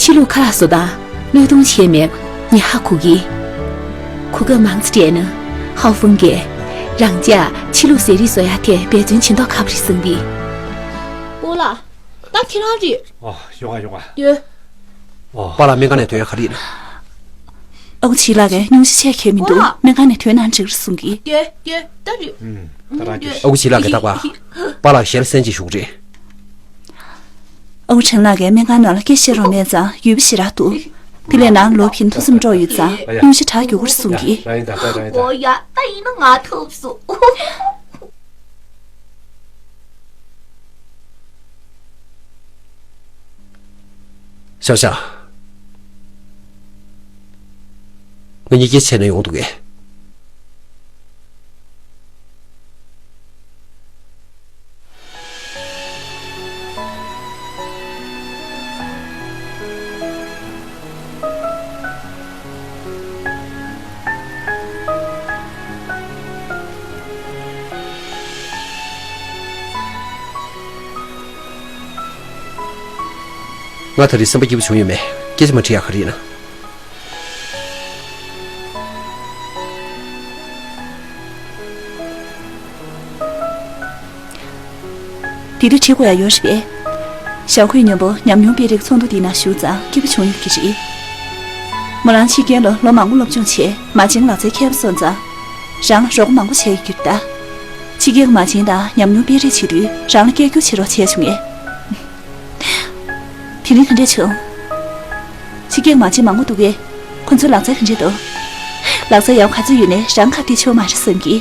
ཕྱི་ལུགས་ཁ་ལག་བཟོ་སྟངས་བློས་གཏོང་བྱས་མེད་པ་ངས་ཧ་གོ་གི། གོ་སྐབས་མང་ཙམ་སྤྲད་ན་ཧའོ་ཧྥུང་གིས་རང་ཅག་ཕྱི་ལུགས་ཟས་རིགས་བཟོ་ཡག་ཐད་འབད་བརྩོན་བྱེད་མདོག་ཁ་པོ་རེད་བསམ་གི། ཨོ་ལགས། ད་ཁྱེད་རང་རེད། ཨོ། ཡོང་ང་ཡོང་ང་། ཡོད། ཨོ། པཱ་ལགས་སྨན་ཁང་ནས་ཐོན་ཡག་ག་རེ་ཡིན། ཨ་ཁུ་བྱི་ལགས་ཀྱིས་སྙུང་གཞི་ཆེ་གས་མི་འདུག་ཨོ་ལགས། སྨན་ཁང་ནས་ཐོན་ན་འགྲིག་རེད་གསུང་གི། ཡོད་ཡོད། ད་རེད། ཨུམ། ད་རང་གིས། ཨ་ཁུ་བྱི་ལགས་ཀྱིས་ད་བར་པཱ་ལགས་ཞལ་གསན་ཅིག་ཞུ་གི་རེད། ཨ་ཁུ་ཁྲེན་ལགས་ཀྱིས་སྨན་ཁང་ནང་ལ་སྐད་བཤད་རོགས་མེད་ཙང་ཡོད་པ་ཞེ་དྲག་འདུག་དེ་ལས་ནང་ལོག་ཕྱིན་ཐུགས་སེམས་དཀྲོག་ཡོད་ཙང་སྙུང་གཞི་དྲག་རྒྱུག་གི་རེད་གསུང་གི། རང་ཡིན་ད་ད་རང་ཡིན་ད། ཨོ་ཡ། ད་ཡིན་ན་ང་ཐུབ་སོང་། ཤག་ཤག་ང་གཉིས་སྐད་ཆ་བཤད་ན་ཡོང་འདུག་གས། ང་ད་རེས་སེམས་པ་སྐྱིད་པོ་བྱུང་ཡོད་མེད། སྐད་ཆ་མ་དྲིས་ཡག་ག་རེ་ཡིན་ན། དེ་དུས་བྲིས་དགོས་ཡ་ཡོད་རེད་པས། ཞའོ་ཧུའེ་མཉམ་པོ་ཉམས་མྱོང་སྤེལ་རེས་ཚོགས་འདུ་འདིའི་ནང་ཞུགས་ཙང་སྐྱིད་པོ་བྱུང་ཡོད་ཀྱི་རེད། མོ་རང་ཕྱི་རྒྱལ་ལ་ལོ་མང་པོ་སློབ་སྦྱོང་བྱས། མ་བྱན་ལག་རྩལ་མཁས་པོ་སོང་ཙང་། རང་ལ་རོགས་པ་མང་པོ་བྱས་ཡོད་ཀྱི་རེད་ད། ཕྱི་རྒྱལ་གྱི་མ་བྱན་དང་ཉམས་མྱོང་སྤེལ་རེས་བྱེད་དུས་རང་ལ་སྐད་སྒྱུར་བྱེད་རོགས་བྱས་བྱུང་ངས། དེ་རིང་ག་འདྲས་བྱུང་། ཕྱི་རྒྱལ་མ་བྱན་མང་པོ་འདུག་གས། ཁོ་ཚོའི་ལག་རྩལ་ག་འདྲས་འདུག་ལག་རྩལ་ཡག་པོ་ག་ཚོད་ཡོད་ནའི་རང་ཁ་གཏད་ཆོག་མ་རེད་བསམ་གི།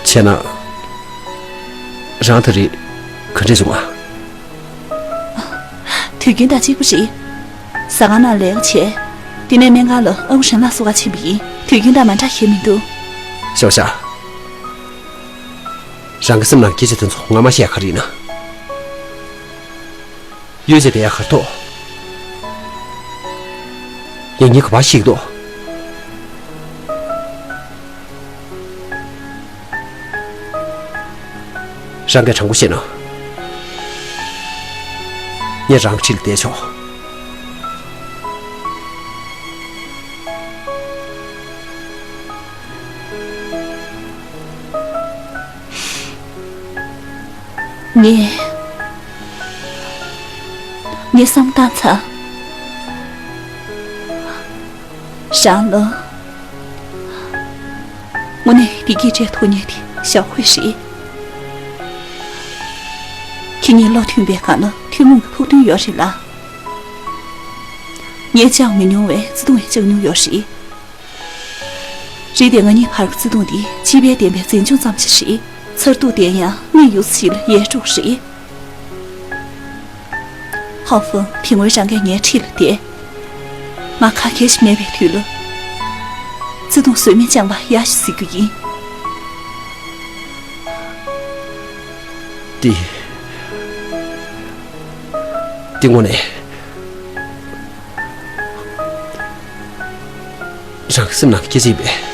བྱས་ན། རང་ད་རེས་ག་འདྲས་བྱུང་ང་། དུས་རྒྱུན་དང་གཅིག་པ་རེད། ཟ་ཁང་ནང་ལས་ཀ་བྱས། དེ་ནས་སྨན་ཁང་ལ་ཨ་ཁུ་ཧྲན་ལགས་བཟོ་ག་ཕྱིན་པ་ཡིན། དུས་རྒྱུན་དང་མ་འདྲ་གི་མི་འདུག་ཤོག་ཤག་རང་གི་སེམས་ནང་སྐད་ཆ་དེ་ཚོ་ངོ་མ་བཤད་ག་རེ་ཡིན་ན། གཡོལ་བྱས་བསྡད་ཡ་ག་རེ་འདུག་ཡང་སྙིང་ག་པར་ཞིག་འདུག་རང་གིས་དྲང་པོ་བཤད་ན། ངས་རང་གི་འཁྲིས་ལ་བསྡད་ཆོག་ངས། ངས་བསམ་བཏང་ཚར། རང་ལ། དངོས་གནས་བདེ་སྐྱིད་སྤྲད་ཐུབ་མཁན་དེ་ཞའོ་ཧུའེ་རེད། ཁྱེད་གཉིས་བློ་མཐུན་པའི་སྒང་ལ་ཐུན་མོང་གི་ཕུགས་འདུན་ཡོད་རེད་ལ། ངས་བཅངས་མི་མྱོང་བའི་བརྩེ་དུང་ཡང་བཅངས་མྱོང་ཡོད་རེད། རེད་དེ་ང་གཉིས་བར་གྱི་བརྩེ་དུང་འདི་སྤྱི་པའི་བདེན་པའི་འཛིན་སྐྱོང་ཙམ་ཞིག་རེད། མཚར་སྡུག་ལྡན་ཡང་མིག་ཡོད་ཚད་ལ་ཡལ་འགྲོ་གི་རེད། ཧའོ་ཧྥང་དེ་སྔོན་རང་གིས་ངའི་འཁྲིས་ལ་བསྡད། ང་ག་གེ་ཞིག་མེད་པའི་དུས་ལ། བརྩེ་དུང་ཟོལ་མེད་བཅངས་པ་ཡག་ཞིག་ཟེར་རྒྱུ་ཡིན། འདི། འདི་དངོས་གནས། རང་གི་སེམས་ནང་གི་སྐད་ཆ་ཡིན་པས།